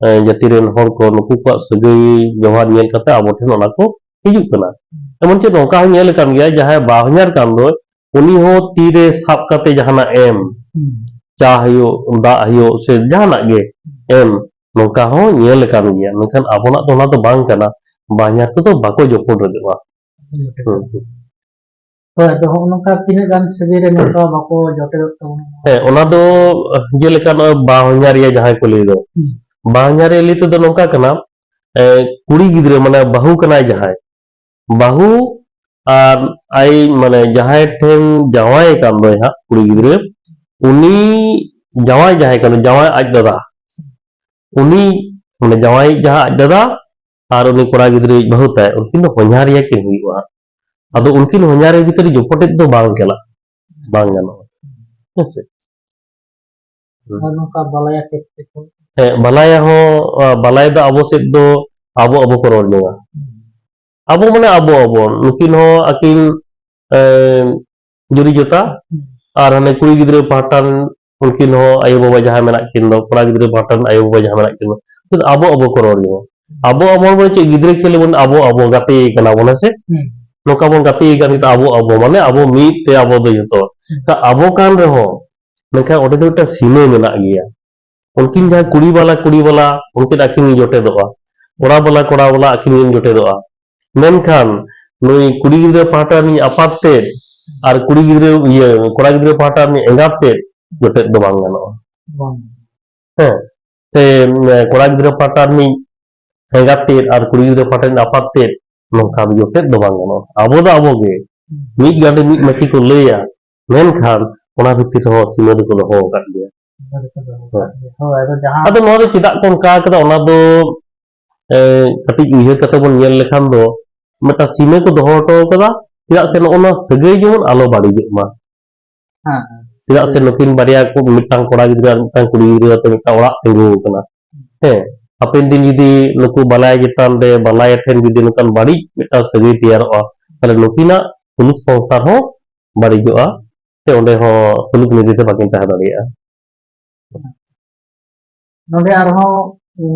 ᱮᱸ, ᱡᱟᱹᱛᱤ ᱨᱮᱱ ᱦᱚᱲ ᱠᱚ, ᱱᱩᱠᱩ ᱠᱚᱣᱟᱜ ᱥᱟᱹᱜᱟᱹᱭ ᱵᱮᱣᱦᱟᱨ ᱧᱮᱞ ᱠᱟᱛᱮ ᱟᱵᱚ ᱴᱷᱮᱱ ᱚᱱᱟ ᱠᱚ ᱦᱤᱡᱩᱜ ᱠᱟᱱᱟ᱾ ᱮᱢᱚᱱ ᱪᱮᱫ ᱱᱚᱝᱠᱟ ᱦᱚᱸ ᱧᱮᱞ ᱟᱠᱟᱱ ᱜᱮᱭᱟ, ᱡᱟᱦᱟᱸᱭ ᱵᱟᱦᱚᱧᱦᱟᱨ ᱠᱟᱱ ᱫᱚᱭ, ᱩᱱᱤ ᱦᱚᱸ ᱛᱤ ᱨᱮ ᱥᱟᱵ ᱠᱟᱛᱮ ᱡᱟᱦᱟᱱᱟᱜ ᱮᱢ, ᱦᱩᱸ᱾ ᱪᱟ ᱦᱩᱭᱩᱜ, ᱫᱟᱜ ᱦᱩᱭᱩᱜ, ᱥᱮ ᱡᱟᱦᱟᱱᱟᱜ ᱜᱮ ᱮᱢ, ᱱᱚᱝᱠᱟ ᱦᱚᱸ ᱧᱮᱞ ᱟᱠᱟᱱ ᱜᱮᱭᱟ᱾ ᱢᱮᱱᱠᱷᱟᱱ ᱟᱵᱚᱱᱟᱜ ᱫᱚ ᱚᱱᱟ ᱫᱚ ᱵᱟᱝ ᱠᱟᱱᱟ, ᱵᱟᱦᱚᱧᱦᱟᱨ ᱠᱚᱫᱚ ᱵᱟᱠᱚ ᱡᱚᱯᱚᱴ ᱨᱮᱫᱚᱜᱼᱟ᱾ ᱦᱩᱸ᱾ ᱦᱩᱸ, ᱦᱩᱸ᱾ ᱦᱳᱭ, ᱟᱫᱚ ᱦᱚᱸᱜᱼᱚ ᱱᱚᱝᱠᱟ ᱛᱤᱱᱟᱹᱜ ᱜᱟᱱ ᱥᱟᱹᱜᱟᱹᱭ ᱨᱮ ᱱᱚᱝᱠᱟ ᱵᱟᱠᱚ ᱡᱚᱴᱮᱫᱚᱜ ᱛᱟᱵᱚᱱᱟ? ᱦᱮᱸ, ᱚᱱᱟ ᱫᱚ, ᱡᱮᱞᱮᱠᱟ ᱱᱚᱜᱼᱚᱭ ᱵᱟᱦᱚᱧᱦᱟᱨᱤᱭᱟᱹ ᱡᱟᱦᱟᱸᱭ ᱠᱚ ᱞᱟᱹᱭ ᱫᱚ, ᱦᱩᱸ᱾ ᱵᱟᱦᱚᱧᱦᱟᱨᱤᱭᱟᱹ ᱞᱟᱹᱭ ᱛᱮᱫᱚ ᱱᱚᱝᱠᱟ ᱠᱟᱱᱟ, ᱮ, ᱠᱩᱲᱤ ᱜᱤᱫᱽᱨᱟᱹ, ᱢᱟᱱᱮ ᱵᱟᱹᱦᱩ ᱠᱟᱱᱟᱭ ᱡᱟᱦᱟᱸᱭ, ᱵᱟᱹᱦᱩ ᱟᱨ ᱟᱡ, ᱢᱟᱱᱮ ᱡᱟᱦᱟᱸᱭ ᱴᱷᱮᱱ ᱡᱟᱶᱟᱭ ᱠᱟᱱ ᱫᱚᱭ ᱦᱟᱸᱜ ᱠᱩᱲᱤ ᱜᱤᱫᱽᱨᱟᱹ, ᱩᱱᱤ ᱡᱟᱶᱟᱭ ᱡᱟᱦᱟᱸᱭ ᱠᱟᱱ ᱫᱚ, ᱡᱟᱶᱟᱭ ᱟᱡ ᱫᱟᱫᱟ, ᱩᱱᱤ, ᱢᱟᱱᱮ ᱡᱟᱶᱟᱭ ᱡᱟᱦᱟᱸ ᱟᱡ ᱫᱟᱫᱟ ᱟᱨ ᱩᱱᱤ ᱠᱚᱲᱟ ᱜᱤᱫᱽᱨᱟᱹᱭᱤᱡ ᱵᱟᱹᱦᱩ ᱛᱟᱭ, ᱩᱱᱠᱤᱱ ᱫᱚ ᱦᱚᱧᱦᱟᱨᱤᱭᱟᱹ ᱠᱤᱱ ᱦᱩᱭᱩᱜᱼᱟ᱾ ᱟᱫᱚ ᱩᱱᱠᱤᱱ ᱦᱚᱧᱦᱟᱨᱤᱭᱟᱹ ᱵᱷᱤᱛᱨᱤ ᱡᱚᱯᱚᱴᱮᱫ ᱫᱚ ᱵᱟᱝ ᱪᱟᱞᱟᱜ, ᱵᱟᱝ ᱜᱟᱱᱚᱜᱼᱟ᱾ ᱦᱮᱸ ᱥᱮ? ᱟᱨ ᱱᱚᱝᱠᱟ ᱵᱟᱞᱟᱭᱟ ᱠᱷᱮᱛᱨᱮ ᱠᱚ? ᱦᱮᱸ, ᱵᱟᱞᱟᱭᱟ ᱦᱚᱸ, ᱟ, ᱵᱟᱞᱟᱭᱟ ᱫᱚ ᱟᱵᱚ ᱥᱮᱫ ᱫᱚ ᱟᱵᱚ ᱟᱵᱚ ᱠᱚ ᱨᱚᱲ ᱡᱚᱝᱟ᱾ ᱦᱩᱸ᱾ ᱟᱵᱚ ᱢᱟᱱᱮ ᱟᱵᱚ ᱟᱵᱚ, ᱱᱩᱠᱤᱱ ᱦᱚᱸ ᱟᱹᱠᱤᱱ, ᱮ, ᱡᱩᱨᱤ ᱡᱚᱛᱟ, ᱦᱩᱸ᱾ ᱟᱨ ᱦᱟᱱᱮ ᱠᱩᱲᱤ ᱜᱤᱫᱽᱨᱟᱹ ᱯᱟᱦᱴᱟ ᱨᱮᱱ, ᱩᱱᱠᱤᱱ ᱦᱚᱸ ᱟᱭᱳ ᱵᱟᱵᱟ ᱡᱟᱦᱟᱸᱭ ᱢᱮᱱᱟᱜ ᱠᱤᱱ ᱫᱚ, ᱠᱚᱲᱟ ᱜᱤᱫᱽᱨᱟᱹ ᱯᱟᱦᱴᱟ ᱨᱮᱱ ᱟᱭᱳ ᱵᱟᱵᱟ ᱡᱟᱦᱟᱸᱭ ᱢᱮᱱᱟᱜ ᱠᱤᱱ ᱫᱚ, ᱟᱵᱚ ᱟᱵᱚ ᱠᱚ ᱨᱚᱲ ᱡᱚᱝᱟ᱾ ᱟᱵᱚ ᱟᱵᱚ ᱵᱚᱱ ᱪᱮᱫ ᱜᱤᱫᱽᱨᱟᱹ ᱠᱷᱮᱞ ᱵᱚᱱ ᱟᱵᱚ ᱟᱵᱚ ᱜᱟᱛᱮ ᱠᱟᱱᱟ ᱵᱚᱱ, ᱦᱮᱸ ᱥᱮ? ᱦᱩᱸ᱾ ᱱᱚᱝᱠᱟ ᱵᱚᱱ ᱜᱟᱛᱮ ᱠᱟᱱ ᱜᱮᱛᱚ ᱟᱵᱚ ᱟᱵᱚ, ᱢᱟᱱᱮ ᱟᱵᱚ ᱢᱤᱫ ᱛᱮ ᱟᱵᱚ ᱫᱚ ᱡᱚᱛᱚ᱾ ᱦᱩᱸ᱾ ᱛᱟ ᱟᱵᱚ ᱠᱟᱱ ᱨᱮᱦᱚᱸ, ᱢᱮᱱᱠᱷᱟᱱ ᱚᱸᱰᱮ ᱫᱚ ᱢᱤᱫᱴᱟᱝ ᱥᱤᱢᱟᱹ ᱢᱮᱱᱟᱜ ᱜᱮᱭᱟ᱾ ᱩᱱᱠᱤᱱ ᱡᱟᱦᱟᱸ ᱠᱩᱲᱤ ᱵᱟᱞᱟ, ᱠᱩᱲᱤ ᱵᱟᱞᱟ, ᱩᱱᱠᱤᱱ ᱟᱹᱠᱤᱱ ᱡᱚᱴᱮᱫᱚᱜᱼᱟ᱾ ᱠᱚᱲᱟ ᱵᱟᱞᱟ, ᱠᱚᱲᱟ ᱵᱟᱞᱟ, ᱟᱹᱠᱤᱱ ᱠᱤᱱ ᱡᱚᱴᱮᱫᱚᱜᱼᱟ᱾ ᱢᱮᱱᱠᱷᱟᱱ ᱱᱩᱭ ᱠᱩᱲᱤ ᱜᱤᱫᱽᱨᱟᱹ ᱯᱟᱦᱴᱟ ᱨᱤᱱᱤᱡ ᱟᱯᱟᱛ ᱛᱮᱫ ᱟᱨ ᱠᱩᱲᱤ ᱜᱤᱫᱽᱨᱟᱹ, ᱤᱭᱟᱹ, ᱠᱚᱲᱟ ᱜᱤᱫᱽᱨᱟᱹ ᱯᱟᱦᱴᱟ ᱨᱤᱱᱤᱡ ᱮᱸᱜᱟᱛ ᱛᱮᱫ, ᱡᱚᱴᱮᱫ ᱫᱚ ᱵᱟᱝ ᱜᱟᱱᱚᱜᱼᱟ᱾ ᱵᱟᱝ᱾ ᱦᱮᱸ, ᱥᱮ, ᱮ, ᱠᱚᱲᱟ ᱜᱤᱫᱽᱨᱟᱹ ᱯᱟᱦᱴᱟ ᱨᱤᱱᱤᱡ ᱮᱸᱜᱟᱛ ᱛᱮᱫ ᱟᱨ ᱠᱩᱲᱤ ᱜᱤᱫᱽᱨᱟᱹ ᱯᱟᱦᱴᱟ ᱨᱤᱱᱤᱡ ᱟᱯᱟᱛ ᱛᱮᱫ, ᱱᱚᱝᱠᱟ ᱫᱚ ᱡᱚᱴᱮᱫ ᱫᱚ ᱵᱟᱝ ᱜᱟᱱᱚᱜᱼᱟ᱾ ᱟᱵᱚ ᱫᱚ ᱟᱵᱚ ᱜᱮ᱾ ᱦᱩᱸ᱾ ᱢᱤᱫ ᱜᱟᱸᱰᱮ ᱢᱤᱫ ᱢᱟᱹᱪᱤ ᱠᱚ ᱞᱟᱹᱭᱟ, ᱢᱮᱱᱠᱷᱟᱱ ᱚᱱᱟ ᱵᱷᱤᱛᱤᱨ ᱨᱮᱦᱚᱸ ᱥᱤᱢᱟᱹ ᱫᱚᱠᱚ ᱫᱚᱦᱚ ᱟᱠᱟᱫ ᱜᱮᱭᱟ᱾ ᱦᱳᱭ, ᱟᱫᱚ ᱡᱟᱦᱟᱸ ᱟᱫᱚ ᱱᱚᱣᱟ ᱫᱚ ᱪᱮᱫᱟᱜ ᱠᱚ ᱚᱱᱠᱟ ᱟᱠᱟᱫᱟ, ᱚᱱᱟ ᱫᱚ, ᱮ, ᱠᱟᱹᱴᱤᱡ ᱩᱭᱦᱟᱹᱨ ᱠᱟᱛᱮ ᱵᱚᱱ ᱧᱮᱞ ᱞᱮᱠᱷᱟᱱ ᱫᱚ ᱢᱤᱫᱴᱟᱝ ᱥᱤᱢᱟᱹ ᱠᱚ ᱫᱚᱦᱚ ᱦᱚᱴᱚ ᱟᱠᱟᱫᱟ, ᱪᱮᱫᱟᱜ ᱥᱮ ᱱᱚᱜᱼᱚ ᱱᱚᱣᱟ ᱥᱟᱹᱜᱟᱹᱭ ᱡᱮᱢᱚᱱ ᱟᱞᱚ ᱵᱟᱹᱲᱤᱡᱚᱜ ᱢᱟ᱾ ᱦᱮᱸ, ᱦᱮᱸ᱾ ᱪᱮᱫᱟᱜ ᱥᱮ ᱱᱩᱠᱤᱱ ᱵᱟᱨᱭᱟ ᱠᱚ, ᱢᱤᱫᱴᱟᱝ ᱠᱚᱲᱟ ᱜᱤᱫᱽᱨᱟᱹ ᱟᱨ ᱢᱤᱫᱴᱟᱝ ᱠᱩᱲᱤ ᱜᱤᱫᱽᱨᱟᱹ ᱟᱛᱮ ᱢᱤᱫᱴᱟᱝ ᱚᱲᱟᱜ ᱛᱤᱸᱜᱩ ᱟᱠᱟᱱᱟ᱾ ᱦᱮᱸ, ᱦᱟᱯᱮᱱ ᱫᱤᱱ ᱡᱩᱫᱤ ᱱᱩᱠᱩ ᱵᱟᱞᱟᱭᱟ ᱪᱮᱛᱟᱱ ᱨᱮ, ᱵᱟᱞᱟᱭᱟ ᱴᱷᱮᱱ ᱡᱩᱫᱤ ᱱᱚᱝᱠᱟᱱ ᱵᱟᱹᱲᱤᱡ ᱢᱤᱫᱴᱟᱝ ᱥᱟᱹᱜᱟᱹᱭ ᱛᱮᱭᱟᱨᱚᱜᱼᱟ, ᱛᱟᱦᱞᱮ ᱱᱩᱠᱤᱱᱟᱜ ᱥᱩᱞᱩᱠ ᱥᱚᱝᱥᱟᱨ ᱦᱚᱸ ᱵᱟᱹᱲᱤᱡᱚᱜᱼᱟ, ᱥᱮ ᱚᱸᱰᱮ ᱦᱚᱸ ᱥᱩᱞᱩᱠ ᱱᱤᱨᱟᱹᱭ ᱛᱮ ᱵᱟᱹᱠᱤᱱ ᱛᱟᱦᱮᱸ ᱫᱟᱲᱮᱭᱟᱜᱼᱟ᱾ ᱱᱚᱰᱮ ᱟᱨᱦᱚᱸ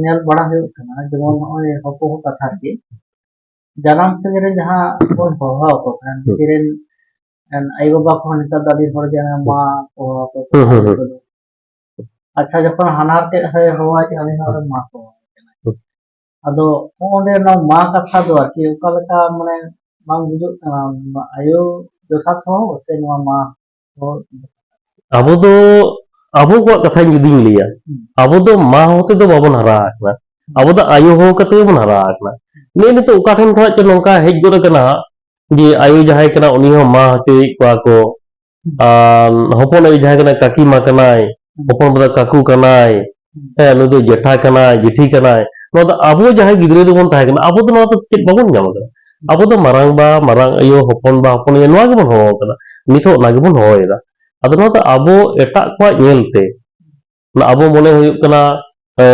ᱧᱮᱞ ᱵᱟᱲᱟ ᱦᱩᱭᱩᱜ ᱠᱟᱱᱟ, ᱡᱮᱢᱚᱱ ᱱᱚᱜᱼᱚᱭ ᱦᱚᱯᱚ ᱦᱚ ᱠᱟᱛᱷᱟ ᱨᱮᱜᱮ, ᱡᱟᱱᱟᱢ ᱥᱟᱹᱜᱟᱹᱭ ᱨᱮ ᱡᱟᱦᱟᱸ ᱵᱚᱱ ᱦᱚᱦᱚ ᱟᱠᱚ ᱠᱟᱱ, ᱦᱩᱸ᱾ ᱱᱤᱡᱮᱨᱮᱱ, ᱮᱱ, ᱟᱭᱳ ᱵᱟᱵᱟ ᱠᱚᱦᱚᱸ ᱱᱮᱛᱟᱨ ᱫᱚ ᱟᱹᱰᱤ ᱦᱚᱲ ᱜᱮ ᱢᱟ ᱠᱚ ᱦᱚᱦᱚ ᱟᱠᱚ ᱦᱩᱸ, ᱦᱩᱸ, ᱠᱟᱱᱟ᱾ ᱦᱩᱸ᱾ ᱟᱪᱪᱷᱟ, ᱡᱚᱠᱷᱚᱱ ᱦᱟᱱᱦᱟᱨ ᱛᱮᱫ ᱦᱚᱭ ᱦᱚᱦᱚᱣᱟᱭ ᱠᱟᱱᱟ, ᱩᱱᱤ ᱦᱚᱸ ᱢᱟ ᱠᱚ ᱦᱚᱦᱚ ᱟᱭ ᱠᱟᱱᱟ᱾ ᱦᱩᱸ᱾ ᱟᱫᱚ ᱦᱚᱸᱜᱼᱚ ᱱᱚᱰᱮ ᱱᱚᱣᱟ ᱢᱟ ᱠᱟᱛᱷᱟ ᱫᱚ ᱟᱨᱠᱤ ᱚᱠᱟ ᱞᱮᱠᱟ, ᱢᱟᱱᱮ, ᱵᱟᱝ ᱵᱩᱡᱩᱜ ᱠᱟᱱᱟ, ᱟᱭᱳ ᱡᱚᱛᱷᱟᱛ ᱦᱚᱦᱚ ᱥᱮ ᱱᱚᱣᱟ ᱢᱟ ᱦᱚᱦᱚ? ᱟᱵᱚ ᱫᱚ, ᱟᱵᱚ ᱠᱚᱣᱟᱜ ᱠᱟᱛᱷᱟ ᱡᱩᱫᱤᱧ ᱞᱟᱹᱭᱟ, ᱦᱩᱸ᱾ ᱟᱵᱚ ᱫᱚ ᱢᱟ ᱦᱚᱦᱚ ᱛᱮᱫᱚ ᱵᱟᱵᱚᱱ ᱦᱟᱨᱟ ᱟᱠᱟᱱᱟ, ᱟᱵᱚ ᱫᱚ ᱟᱭᱳ ᱦᱚᱦᱚ ᱠᱟᱛᱮ ᱜᱮᱵᱚᱱ ᱦᱟᱨᱟ ᱟᱠᱟᱱᱟ᱾ ᱱᱤᱭᱟᱹ ᱱᱤᱛᱚᱜ ᱚᱠᱟ ᱴᱷᱮᱱ ᱠᱷᱚᱱᱟᱜ ᱪᱚ ᱱᱚᱝᱠᱟ ᱦᱮᱡ ᱜᱚᱫ ᱟᱠᱟᱱᱟ ᱡᱮ ᱟᱭᱳ ᱡᱟᱦᱟᱸᱭ ᱠᱟᱱᱟ ᱩᱱᱤ ᱦᱚᱸ ᱢᱟ ᱦᱚᱪᱚᱭᱮᱫ ᱠᱚᱣᱟ ᱠᱚ, ᱟᱨ ᱦᱚᱯᱚᱱ ᱟᱭᱳ ᱡᱟᱦᱟᱸᱭ ᱠᱟᱱᱟᱭ, ᱠᱟᱹᱠᱤ ᱢᱟ ᱠᱟᱱᱟᱭ, ᱦᱚᱯᱚᱱ ᱵᱟ ᱫᱚ ᱠᱟᱠᱩ ᱠᱟᱱᱟᱭ, ᱦᱮᱸ, ᱱᱩᱭ ᱫᱚ ᱡᱮᱴᱷᱟ ᱠᱟᱱᱟᱭ, ᱡᱮᱴᱷᱤ ᱠᱟᱱᱟᱭ᱾ ᱱᱚᱣᱟ ᱫᱚ ᱟᱵᱚ ᱡᱟᱦᱟᱸᱭ ᱜᱤᱫᱽᱨᱟᱹ ᱨᱮᱵᱚᱱ ᱛᱟᱦᱮᱸ ᱠᱟᱱᱟ, ᱟᱵᱚ ᱫᱚ ᱱᱚᱣᱟ ᱫᱚ ᱥᱮᱪᱮᱫ ᱵᱟᱵᱚᱱ ᱧᱟᱢ ᱟᱠᱟᱫᱟ᱾ ᱟᱵᱚ ᱫᱚ ᱢᱟᱨᱟᱝ ᱵᱟ, ᱢᱟᱨᱟᱝ ᱟᱭᱳ, ᱦᱚᱯᱚᱱ ᱵᱟ, ᱦᱚᱯᱚᱱ ᱟᱭᱳ, ᱱᱚᱣᱟ ᱜᱮᱵᱚᱱ ᱦᱚᱦᱚ ᱟᱠᱟᱫᱟ᱾ ᱱᱤᱛ ᱦᱚᱸ ᱚᱱᱟ ᱜᱮᱵᱚᱱ ᱦᱚᱦᱚᱭᱮᱫᱟ᱾ ᱟᱫᱚ ᱱᱚᱣᱟ ᱫᱚ ᱟᱵᱚ ᱮᱴᱟᱜ ᱠᱚᱣᱟᱜ ᱧᱮᱞ ᱛᱮ, ᱚᱱᱟ ᱟᱵᱚ ᱢᱚᱱᱮ ᱦᱩᱭᱩᱜ ᱠᱟᱱᱟ, ᱮ,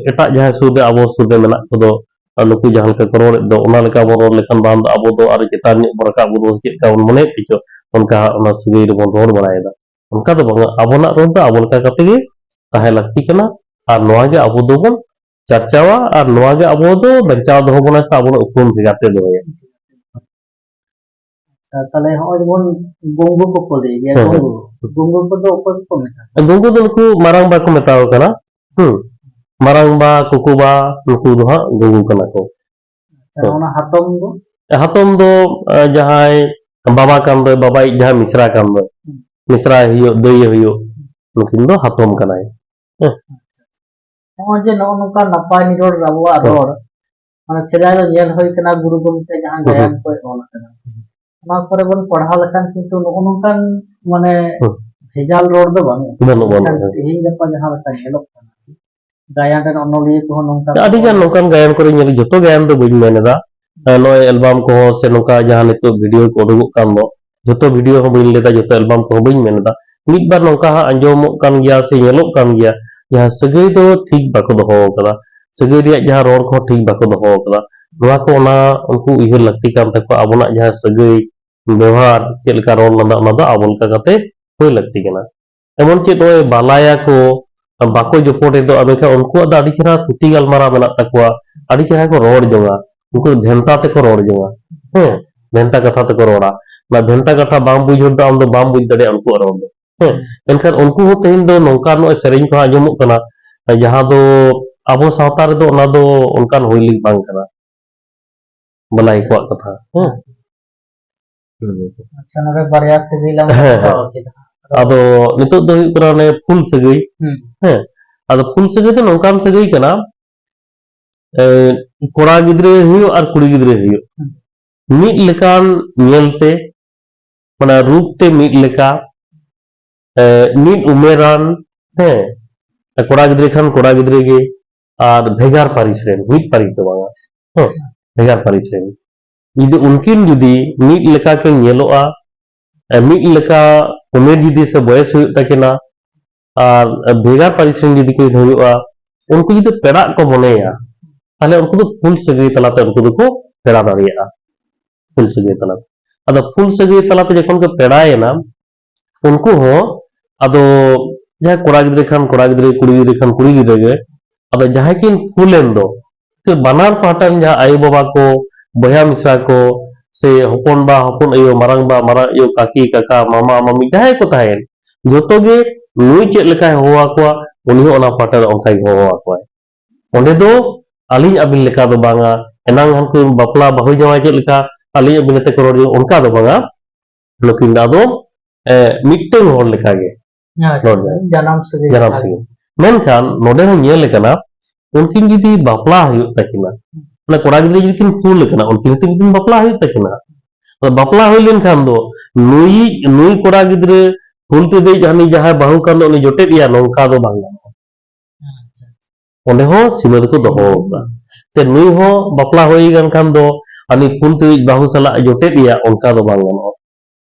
ᱮᱴᱟᱜ ᱡᱟᱦᱟᱸᱭ ᱥᱩᱨ ᱨᱮ, ᱟᱵᱚ ᱥᱩᱨ ᱨᱮ ᱢᱮᱱᱟᱜ ᱠᱚᱫᱚ, ᱟᱨ ᱱᱩᱠᱩ ᱡᱟᱦᱟᱸ ᱞᱮᱠᱟ ᱠᱚ ᱨᱚᱲᱮᱫ ᱫᱚ, ᱚᱱᱟ ᱞᱮᱠᱟ ᱵᱚᱱ ᱨᱚᱲ ᱞᱮᱠᱷᱟᱱ ᱵᱟᱝ ᱫᱚ ᱟᱵᱚ ᱫᱚ ᱟᱨᱚ ᱪᱮᱛᱟᱱ ᱧᱚᱜ ᱵᱚᱱ ᱨᱟᱠᱟᱵ ᱜᱚᱫᱚᱜᱼᱟ, ᱪᱮᱫ ᱞᱮᱠᱟ ᱵᱚᱱ ᱢᱚᱱᱮᱭᱮᱫ ᱪᱚ, ᱚᱱᱠᱟ ᱚᱱᱟ ᱥᱟᱹᱜᱟᱹᱭ ᱨᱮᱵᱚᱱ ᱨᱚᱲ ᱵᱟᱲᱟᱭᱮᱫᱟ᱾ ᱚᱱᱠᱟ ᱫᱚ ᱵᱟᱝᱟ, ᱟᱵᱚᱱᱟᱜ ᱨᱚᱲ ᱫᱚ ᱟᱵᱚ ᱞᱮᱠᱟ ᱠᱟᱛᱮ ᱜᱮ ᱛᱟᱦᱮᱸ ᱞᱟᱹᱠᱛᱤ ᱠᱟᱱᱟ, ᱟᱨ ᱱᱚᱣᱟ ᱜᱮ ᱟᱵᱚ ᱫᱚᱵᱚᱱ ᱪᱟᱨᱪᱟᱣᱟ, ᱟᱨ ᱱᱚᱣᱟ ᱜᱮ ᱟᱵᱚ ᱫᱚ ᱵᱟᱧᱪᱟᱣ ᱫᱚᱦᱚ ᱵᱚᱱᱟ ᱥᱮ ᱟᱵᱚᱱᱟᱜ ᱩᱯᱨᱩᱢ ᱵᱷᱮᱜᱟᱨ ᱛᱮ ᱫᱚᱦᱚᱭᱟ᱾ ᱟᱪᱪᱷᱟ, ᱛᱟᱦᱞᱮ ᱦᱚᱸᱜᱼᱚᱭ ᱡᱮᱢᱚᱱ ᱜᱚᱝᱜᱩ ᱠᱚᱠᱚ ᱞᱟᱹᱭ ᱜᱮᱭᱟ, ᱦᱮᱸ, ᱦᱮᱸ᱾ ᱜᱚᱝᱜᱩ, ᱜᱚᱝᱜᱩ ᱠᱚᱫᱚ ᱚᱠᱚᱭ ᱠᱚᱠᱚ ᱢᱮᱛᱟ ᱠᱚᱣᱟ? ᱜᱚᱝᱜᱩ ᱫᱚ ᱱᱩᱠᱩ ᱢᱟᱨᱟᱝ ᱵᱟ ᱠᱚ ᱢᱮᱛᱟ ᱠᱚ ᱠᱟᱱᱟ᱾ ᱦᱩᱸ᱾ ᱢᱟᱨᱟᱝ ᱵᱟ, ᱠᱩᱠᱩ ᱵᱟ, ᱱᱩᱠᱩ ᱫᱚ ᱦᱟᱸᱜ ᱜᱚᱝᱜᱩ ᱠᱟᱱᱟ ᱠᱚ᱾ ᱟᱪᱪᱷᱟ, ᱦᱳᱭ᱾ ᱚᱱᱟ ᱦᱟᱛᱚᱢ ᱫᱚ? ᱦᱟᱛᱚᱢ ᱫᱚ, ᱮ, ᱡᱟᱦᱟᱸᱭ ᱵᱟᱵᱟ ᱠᱟᱱ ᱫᱚᱭ, ᱵᱟᱵᱟᱭᱤᱡ ᱡᱟᱦᱟᱸ ᱢᱤᱥᱨᱟ ᱠᱟᱱ ᱫᱚᱭ, ᱦᱩᱸ᱾ ᱢᱤᱥᱨᱟᱭ ᱦᱩᱭᱩᱜ, ᱫᱟᱹᱭ ᱦᱩᱭᱩᱜ, ᱱᱩᱠᱤᱱ ᱫᱚ ᱦᱟᱛᱚᱢ ᱠᱟᱱᱟᱭ᱾ ᱦᱮᱸ᱾ ᱱᱚᱜᱼᱚᱭ ᱡᱮ ᱱᱚᱜᱼᱚ ᱱᱚᱝᱠᱟ ᱱᱟᱯᱟᱭ ᱱᱤᱨᱚᱲ ᱟᱵᱚᱣᱟᱜ ᱦᱮᱸ᱾ ᱨᱚᱲ, ᱢᱟᱱᱮ ᱥᱮᱫᱟᱭ ᱫᱚ ᱧᱮᱞ ᱦᱩᱭ ᱠᱟᱱᱟ ᱜᱩᱨᱩ ᱜᱚᱢᱠᱮ ᱡᱟᱦᱟᱸ ᱦᱮᱸ᱾ ᱜᱟᱭᱟᱱ ᱠᱚᱭ ᱚᱞ ᱟᱠᱟᱫᱟ, ᱚᱱᱟ ᱠᱚᱨᱮ ᱵᱚᱱ ᱯᱟᱲᱦᱟᱣ ᱞᱮᱠᱷᱟᱱ ᱠᱤᱱᱛᱩ ᱱᱚᱜᱼᱚ ᱱᱚᱝᱠᱟᱱ ᱢᱟᱱᱮ ᱦᱮᱸ᱾ ᱵᱷᱮᱡᱟᱞ ᱨᱚᱲ ᱫᱚ ᱵᱟᱹᱱᱩᱜᱼᱟ᱾ ᱵᱟᱹᱱᱩᱜ, ᱵᱟᱹᱱᱩᱜ, ᱢᱮᱱᱠᱷᱟᱱ ᱦᱮᱸ᱾ ᱛᱮᱦᱮᱧ ᱜᱟᱯᱟ ᱡᱟᱦᱟᱸ ᱞᱮᱠᱟ ᱧᱮᱞᱚᱜ ᱠᱟᱱᱟ, ᱜᱟᱭᱟᱱ ᱨᱮᱱ ᱚᱱᱚᱞᱤᱭᱟᱹ ᱠᱚᱦᱚᱸ ᱱᱚᱝᱠᱟ ᱟᱹᱰᱤ ᱜᱟᱱ ᱱᱚᱝᱠᱟᱱ ᱜᱟᱭᱟᱱ ᱠᱚᱨᱮ ᱧᱮᱞ, ᱡᱚᱛᱚ ᱜᱟᱭᱟᱱ ᱫᱚ ᱵᱟᱹᱧ ᱢᱮᱱ ᱮᱫᱟ, ᱮ, ᱱᱚᱜᱼᱚᱭ ᱮᱞᱵᱟᱢ ᱠᱚᱦᱚᱸ ᱥᱮ ᱱᱚᱝᱠᱟ ᱡᱟᱦᱟᱸ ᱱᱤᱛᱚᱜ ᱵᱷᱤᱰᱤᱭᱳ ᱠᱚ ᱩᱰᱩᱠᱚᱜ ᱠᱟᱱ ᱫᱚ, ᱡᱚᱛᱚ ᱵᱷᱤᱰᱤᱭᱳ ᱦᱚᱸ ᱵᱟᱹᱧ ᱞᱟᱹᱭ ᱮᱫᱟ, ᱡᱚᱛᱚ ᱮᱞᱵᱟᱢ ᱠᱚᱦᱚᱸ ᱵᱟᱹᱧ ᱢᱮᱱ ᱮᱫᱟ᱾ ᱢᱤᱫ ᱵᱟᱨ ᱱᱚᱝᱠᱟ ᱦᱟᱸᱜ ᱟᱸᱡᱚᱢᱚᱜ ᱠᱟᱱ ᱜᱮᱭᱟ ᱥᱮ ᱧᱮᱞᱚᱜ ᱠᱟᱱ ᱜᱮᱭᱟ, ᱡᱟᱦᱟᱸ ᱥᱟᱹᱜᱟᱹᱭ ᱫᱚ ᱴᱷᱤᱠ ᱵᱟᱠᱚ ᱫᱚᱦᱚ ᱟᱠᱟᱫᱟ, ᱥᱟᱹᱜᱟᱹᱭ ᱨᱮᱭᱟᱜ ᱡᱟᱦᱟᱸ ᱨᱚᱲ ᱠᱚᱦᱚᱸ ᱴᱷᱤᱠ ᱵᱟᱠᱚ ᱫᱚᱦᱚ ᱟᱠᱟᱫᱟ᱾ ᱱᱚᱣᱟ ᱠᱚ ᱚᱱᱟ ᱩᱱᱠᱩ ᱩᱭᱦᱟᱹᱨ ᱞᱟᱹᱠᱛᱤ ᱠᱟᱱ ᱛᱟᱠᱚᱣᱟ, ᱟᱵᱚᱱᱟᱜ ᱡᱟᱦᱟᱸ ᱥᱟᱹᱜᱟᱹᱭ ᱵᱮᱣᱦᱟᱨ, ᱪᱮᱫ ᱞᱮᱠᱟ ᱨᱚᱲ ᱞᱟᱸᱫᱟ, ᱚᱱᱟ ᱫᱚ ᱟᱵᱚ ᱞᱮᱠᱟ ᱠᱟᱛᱮ ᱦᱩᱭ ᱞᱟᱹᱠᱛᱤ ᱠᱟᱱᱟ᱾ ᱮᱢᱚᱱ ᱪᱮᱫ ᱱᱚᱜᱼᱚᱭ ᱵᱟᱞᱟᱭᱟ ᱠᱚ ᱵᱟᱠᱚ ᱡᱚᱯᱚᱴ ᱮᱫ ᱫᱚ, ᱢᱮᱱᱠᱷᱟᱱ ᱩᱱᱠᱩᱣᱟᱜ ᱫᱚ ᱟᱹᱰᱤ ᱪᱮᱦᱨᱟ ᱛᱷᱩᱛᱤ ᱜᱟᱞᱢᱟᱨᱟᱣ ᱢᱮᱱᱟᱜ ᱛᱟᱠᱚᱣᱟ, ᱟᱹᱰᱤ ᱪᱮᱦᱨᱟ ᱠᱚ ᱨᱚᱲ ᱡᱚᱝᱟ, ᱩᱱᱠᱩ ᱫᱚ ᱵᱷᱮᱱᱛᱟ ᱛᱮᱠᱚ ᱨᱚᱲ ᱡᱚᱝᱟ, ᱦᱮᱸ, ᱵᱷᱮᱱᱛᱟ ᱠᱟᱛᱷᱟ ᱛᱮᱠᱚ ᱨᱚᱲᱟ᱾ ᱚᱱᱟ ᱵᱷᱮᱱᱛᱟ ᱠᱟᱛᱷᱟ ᱵᱟᱢ ᱵᱩᱡᱽ ᱦᱚᱫ ᱫᱚ, ᱟᱢ ᱫᱚ ᱵᱟᱢ ᱵᱩᱡᱽ ᱫᱟᱲᱮᱭᱟᱜᱼᱟ ᱩᱱᱠᱩᱣᱟᱜ ᱨᱚᱲ ᱫᱚ, ᱦᱮᱸ᱾ ᱢᱮᱱᱠᱷᱟᱱ ᱩᱱᱠᱩ ᱦᱚᱸ ᱛᱮᱦᱮᱧ ᱫᱚ ᱱᱚᱝᱠᱟ ᱱᱚᱜᱼᱚᱭ ᱥᱮᱨᱮᱧ ᱠᱚᱦᱚᱸ ᱟᱸᱡᱚᱢᱚᱜ ᱠᱟᱱᱟ, ᱡᱟᱦᱟᱸ ᱫᱚ ᱟᱵᱚ ᱥᱟᱶᱛᱟ ᱨᱮᱫᱚ ᱚᱱᱟ ᱫᱚ ᱚᱱᱠᱟᱱ ᱦᱩᱭ ᱞᱮᱠ ᱵᱟᱝ ᱠᱟᱱᱟ᱾ ᱵᱟᱞᱟᱭ ᱠᱚᱣᱟᱜ ᱠᱟᱛᱷᱟ, ᱦᱮᱸ᱾ ᱟᱪᱪᱷᱟ, ᱱᱚᱰᱮ ᱵᱟᱨᱭᱟ ᱥᱟᱹᱜᱟᱹᱭ ᱞᱟᱝ ᱦᱮᱸ, ᱦᱮᱸ᱾ ᱜᱟᱞᱢᱟᱨᱟᱣ ᱠᱮᱫᱟ᱾ ᱟᱫᱚ ᱱᱤᱛᱚᱜ ᱫᱚ ᱦᱩᱭᱩᱜ ᱠᱟᱱᱟ ᱚᱱᱮ ᱯᱷᱩᱞ ᱥᱟᱹᱜᱟᱹᱭ, ᱦᱩᱸ᱾ ᱦᱮᱸ᱾ ᱟᱫᱚ ᱯᱷᱩᱞ ᱥᱟᱹᱜᱟᱹᱭ ᱫᱚ ᱱᱚᱝᱠᱟᱱ ᱥᱟᱹᱜᱟᱹᱭ ᱠᱟᱱᱟ, ᱮ, ᱠᱚᱲᱟ ᱜᱤᱫᱽᱨᱟᱹ ᱦᱩᱭᱩᱜ ᱟᱨ ᱠᱩᱲᱤ ᱜᱤᱫᱽᱨᱟᱹ ᱦᱩᱭᱩᱜ, ᱦᱩᱸ᱾ ᱢᱤᱫ ᱞᱮᱠᱟᱱ ᱧᱮᱞᱛᱮ, ᱢᱟᱱᱮ ᱨᱩᱯ ᱛᱮ ᱢᱤᱫ ᱞᱮᱠᱟ, ᱮ, ᱢᱤᱫ ᱩᱢᱮᱨᱟᱱ, ᱦᱮᱸ, ᱠᱚᱲᱟ ᱜᱤᱫᱽᱨᱟᱹ ᱠᱷᱟᱱ ᱠᱚᱲᱟ ᱜᱤᱫᱽᱨᱟᱹ ᱜᱮ, ᱟᱨ ᱵᱷᱮᱜᱟᱨ ᱯᱟᱹᱨᱤᱥ ᱨᱮᱱ, ᱢᱤᱫ ᱯᱟᱹᱨᱤᱥ ᱫᱚ ᱵᱟᱝᱟ, ᱦᱮᱸ, ᱵᱷᱮᱜᱟᱨ ᱯᱟᱹᱨᱤᱥ ᱨᱮᱱ᱾ ᱡᱩᱫᱤ ᱩᱱᱠᱤᱱ ᱡᱩᱫᱤ ᱢᱤᱫ ᱞᱮᱠᱟ ᱠᱤᱱ ᱧᱮᱞᱚᱜᱼᱟ, ᱮ, ᱢᱤᱫ ᱞᱮᱠᱟ ᱩᱢᱮᱨ ᱡᱩᱫᱤ ᱥᱮ ᱵᱚᱭᱮᱥ ᱦᱩᱭᱩᱜ ᱛᱟᱹᱠᱤᱱᱟ, ᱟᱨ ᱵᱷᱮᱜᱟᱨ ᱯᱟᱹᱨᱤᱥ ᱨᱮᱱ ᱡᱩᱫᱤ ᱠᱤᱱ ᱦᱩᱭᱩᱜᱼᱟ, ᱩᱱᱠᱩ ᱡᱩᱫᱤ ᱯᱮᱲᱟᱜ ᱠᱚ ᱢᱚᱱᱮᱭᱟ, ᱛᱟᱦᱞᱮ ᱩᱱᱠᱩ ᱫᱚ ᱯᱷᱩᱞ ᱥᱟᱹᱜᱟᱹᱭ ᱛᱟᱞᱟᱛᱮ ᱩᱱᱠᱩ ᱫᱚᱠᱚ ᱯᱮᱲᱟ ᱫᱟᱲᱮᱭᱟᱜᱼᱟ, ᱯᱷᱩᱞ ᱥᱟᱹᱜᱟᱹᱭ ᱛᱟᱞᱟᱛᱮ᱾ ᱟᱫᱚ ᱯᱷᱩᱞ ᱥᱟᱹᱜᱟᱹᱭ ᱛᱟᱞᱟᱛᱮ ᱡᱚᱠᱷᱚᱱ ᱠᱚ ᱯᱮᱲᱟᱭᱮᱱᱟ, ᱩᱱᱠᱩ ᱦᱚᱸ ᱟᱫᱚ ᱡᱟᱦᱟᱸᱭ ᱠᱚᱲᱟ ᱜᱤᱫᱽᱨᱟᱹ ᱠᱷᱟᱱ ᱠᱚᱲᱟ ᱜᱤᱫᱽᱨᱟᱹ, ᱠᱩᱲᱤ ᱜᱤᱫᱽᱨᱟᱹ ᱠᱷᱟᱱ ᱠᱩᱲᱤ ᱜᱤᱫᱽᱨᱟᱹ ᱜᱮ, ᱟᱫᱚ ᱡᱟᱦᱟᱸᱭ ᱠᱤᱱ ᱯᱷᱩᱞ ᱮᱱ ᱫᱚ, ᱵᱟᱱᱟᱨ ᱯᱟᱦᱴᱟ ᱨᱮᱱ ᱡᱟᱦᱟᱸ ᱟᱭᱳ ᱵᱟᱵᱟ ᱠᱚ, ᱵᱚᱭᱦᱟ ᱢᱤᱥᱨᱟ ᱠᱚ, ᱥᱮ ᱦᱚᱯᱚᱱ ᱵᱟ, ᱦᱚᱯᱚᱱ ᱟᱭᱳ, ᱢᱟᱨᱟᱝ ᱵᱟ, ᱢᱟᱨᱟᱝ ᱟᱭᱳ, ᱠᱟᱠᱤ, ᱠᱟᱠᱟ, ᱢᱟᱢᱟ, ᱢᱟᱢᱤ, ᱡᱟᱦᱟᱸᱭ ᱠᱚ ᱛᱟᱦᱮᱸᱭᱮᱱ, ᱡᱚᱛᱚ ᱜᱮ ᱱᱩᱭ ᱪᱮᱫ ᱞᱮᱠᱟᱭ ᱦᱚᱦᱚ ᱟᱠᱚᱣᱟ, ᱩᱱᱤ ᱦᱚᱸ ᱚᱱᱟ ᱯᱟᱦᱴᱟ ᱨᱮ ᱚᱱᱠᱟᱭ ᱦᱚᱦᱚ ᱟᱠᱚᱣᱟᱭ᱾ ᱚᱸᱰᱮ ᱫᱚ ᱟᱹᱞᱤᱧ ᱟᱹᱵᱤᱱ ᱞᱮᱠᱟ ᱫᱚ ᱵᱟᱝᱟ, ᱮᱱᱟᱝ ᱦᱟᱱᱠᱩ ᱵᱟᱯᱞᱟ ᱵᱟᱹᱦᱩ ᱡᱟᱶᱟᱭ ᱪᱮᱫ ᱞᱮᱠᱟ ᱟᱹᱞᱤᱧ ᱟᱹᱵᱤᱱ ᱟᱛᱮ ᱠᱚ ᱨᱚᱲ ᱡᱚᱝ, ᱚᱱᱠᱟ ᱫᱚ ᱵᱟᱝᱟ᱾ ᱱᱩᱠᱤᱱ ᱫᱚ ᱟᱫᱚ, ᱮ, ᱢᱤᱫᱴᱟᱝ ᱦᱚᱲ ᱞᱮᱠᱟᱜᱮ᱾ ᱦᱮᱸ, ᱱᱚᱰᱮ᱾ ᱡᱟᱱᱟᱢ ᱥᱟᱹᱜᱟᱹᱭ ᱡᱟᱱᱟᱢ ᱞᱮᱠᱟ ᱥᱟᱹᱜᱟᱹᱭ᱾ ᱜᱮ᱾ ᱢᱮᱱᱠᱷᱟᱱ ᱱᱚᱰᱮ ᱦᱚᱸ ᱧᱮᱞ ᱟᱠᱟᱱᱟ, ᱩᱱᱠᱤᱱ ᱡᱩᱫᱤ ᱵᱟᱯᱞᱟ ᱦᱩᱭᱩᱜ ᱛᱟᱹᱠᱤᱱᱟ, ᱢᱟᱱᱮ ᱠᱚᱲᱟ ᱜᱤᱫᱽᱨᱟᱹ ᱡᱩᱫᱤ ᱠᱤᱱ ᱯᱷᱩᱞ ᱟᱠᱟᱱᱟ, ᱩᱱᱠᱤᱱ ᱦᱚᱸᱛᱚ ᱢᱤᱫ ᱫᱤᱱ ᱵᱟᱯᱞᱟ ᱦᱩᱭᱩᱜ ᱛᱟᱹᱠᱤᱱᱟ᱾ ᱟᱫᱚ ᱵᱟᱯᱞᱟ ᱦᱩᱭ ᱞᱮᱱᱠᱷᱟᱱ ᱫᱚ ᱱᱩᱭ, ᱱᱩᱭ ᱠᱚᱲᱟ ᱜᱤᱫᱽᱨᱟᱹ ᱯᱷᱩᱞ ᱛᱮ ᱫᱮᱡ ᱦᱟᱹᱱᱤ ᱡᱟᱦᱟᱸᱭ ᱵᱟᱹᱦᱩ ᱠᱟᱱ ᱫᱚ ᱩᱱᱤ ᱡᱚᱴᱮᱫ ᱮᱭᱟ, ᱱᱚᱝᱠᱟ ᱫᱚ ᱵᱟᱝ ᱜᱟᱱᱚᱜᱼᱟ᱾ ᱟᱪᱪᱷᱟ, ᱟᱪᱪᱷᱟ᱾ ᱚᱸᱰᱮ ᱦᱚᱸ ᱥᱤᱢᱟᱹ ᱫᱚᱠᱚ ᱫᱚᱦᱚ ᱟᱠᱟᱫᱟ᱾ ᱥᱮ ᱱᱩᱭ ᱦᱚᱸ ᱵᱟᱯᱞᱟ ᱦᱩᱭ ᱟᱠᱟᱱ ᱠᱷᱟᱱ ᱫᱚ ᱦᱟᱹᱱᱤ ᱯᱷᱩᱞ ᱛᱮ ᱫᱮᱡ ᱵᱟᱹᱦᱩ ᱥᱟᱞᱟᱜ ᱡᱚᱴᱮᱫ ᱮᱭᱟ, ᱚᱱᱠᱟ ᱫᱚ ᱵᱟᱝ ᱜᱟᱱᱚᱜᱼᱟ᱾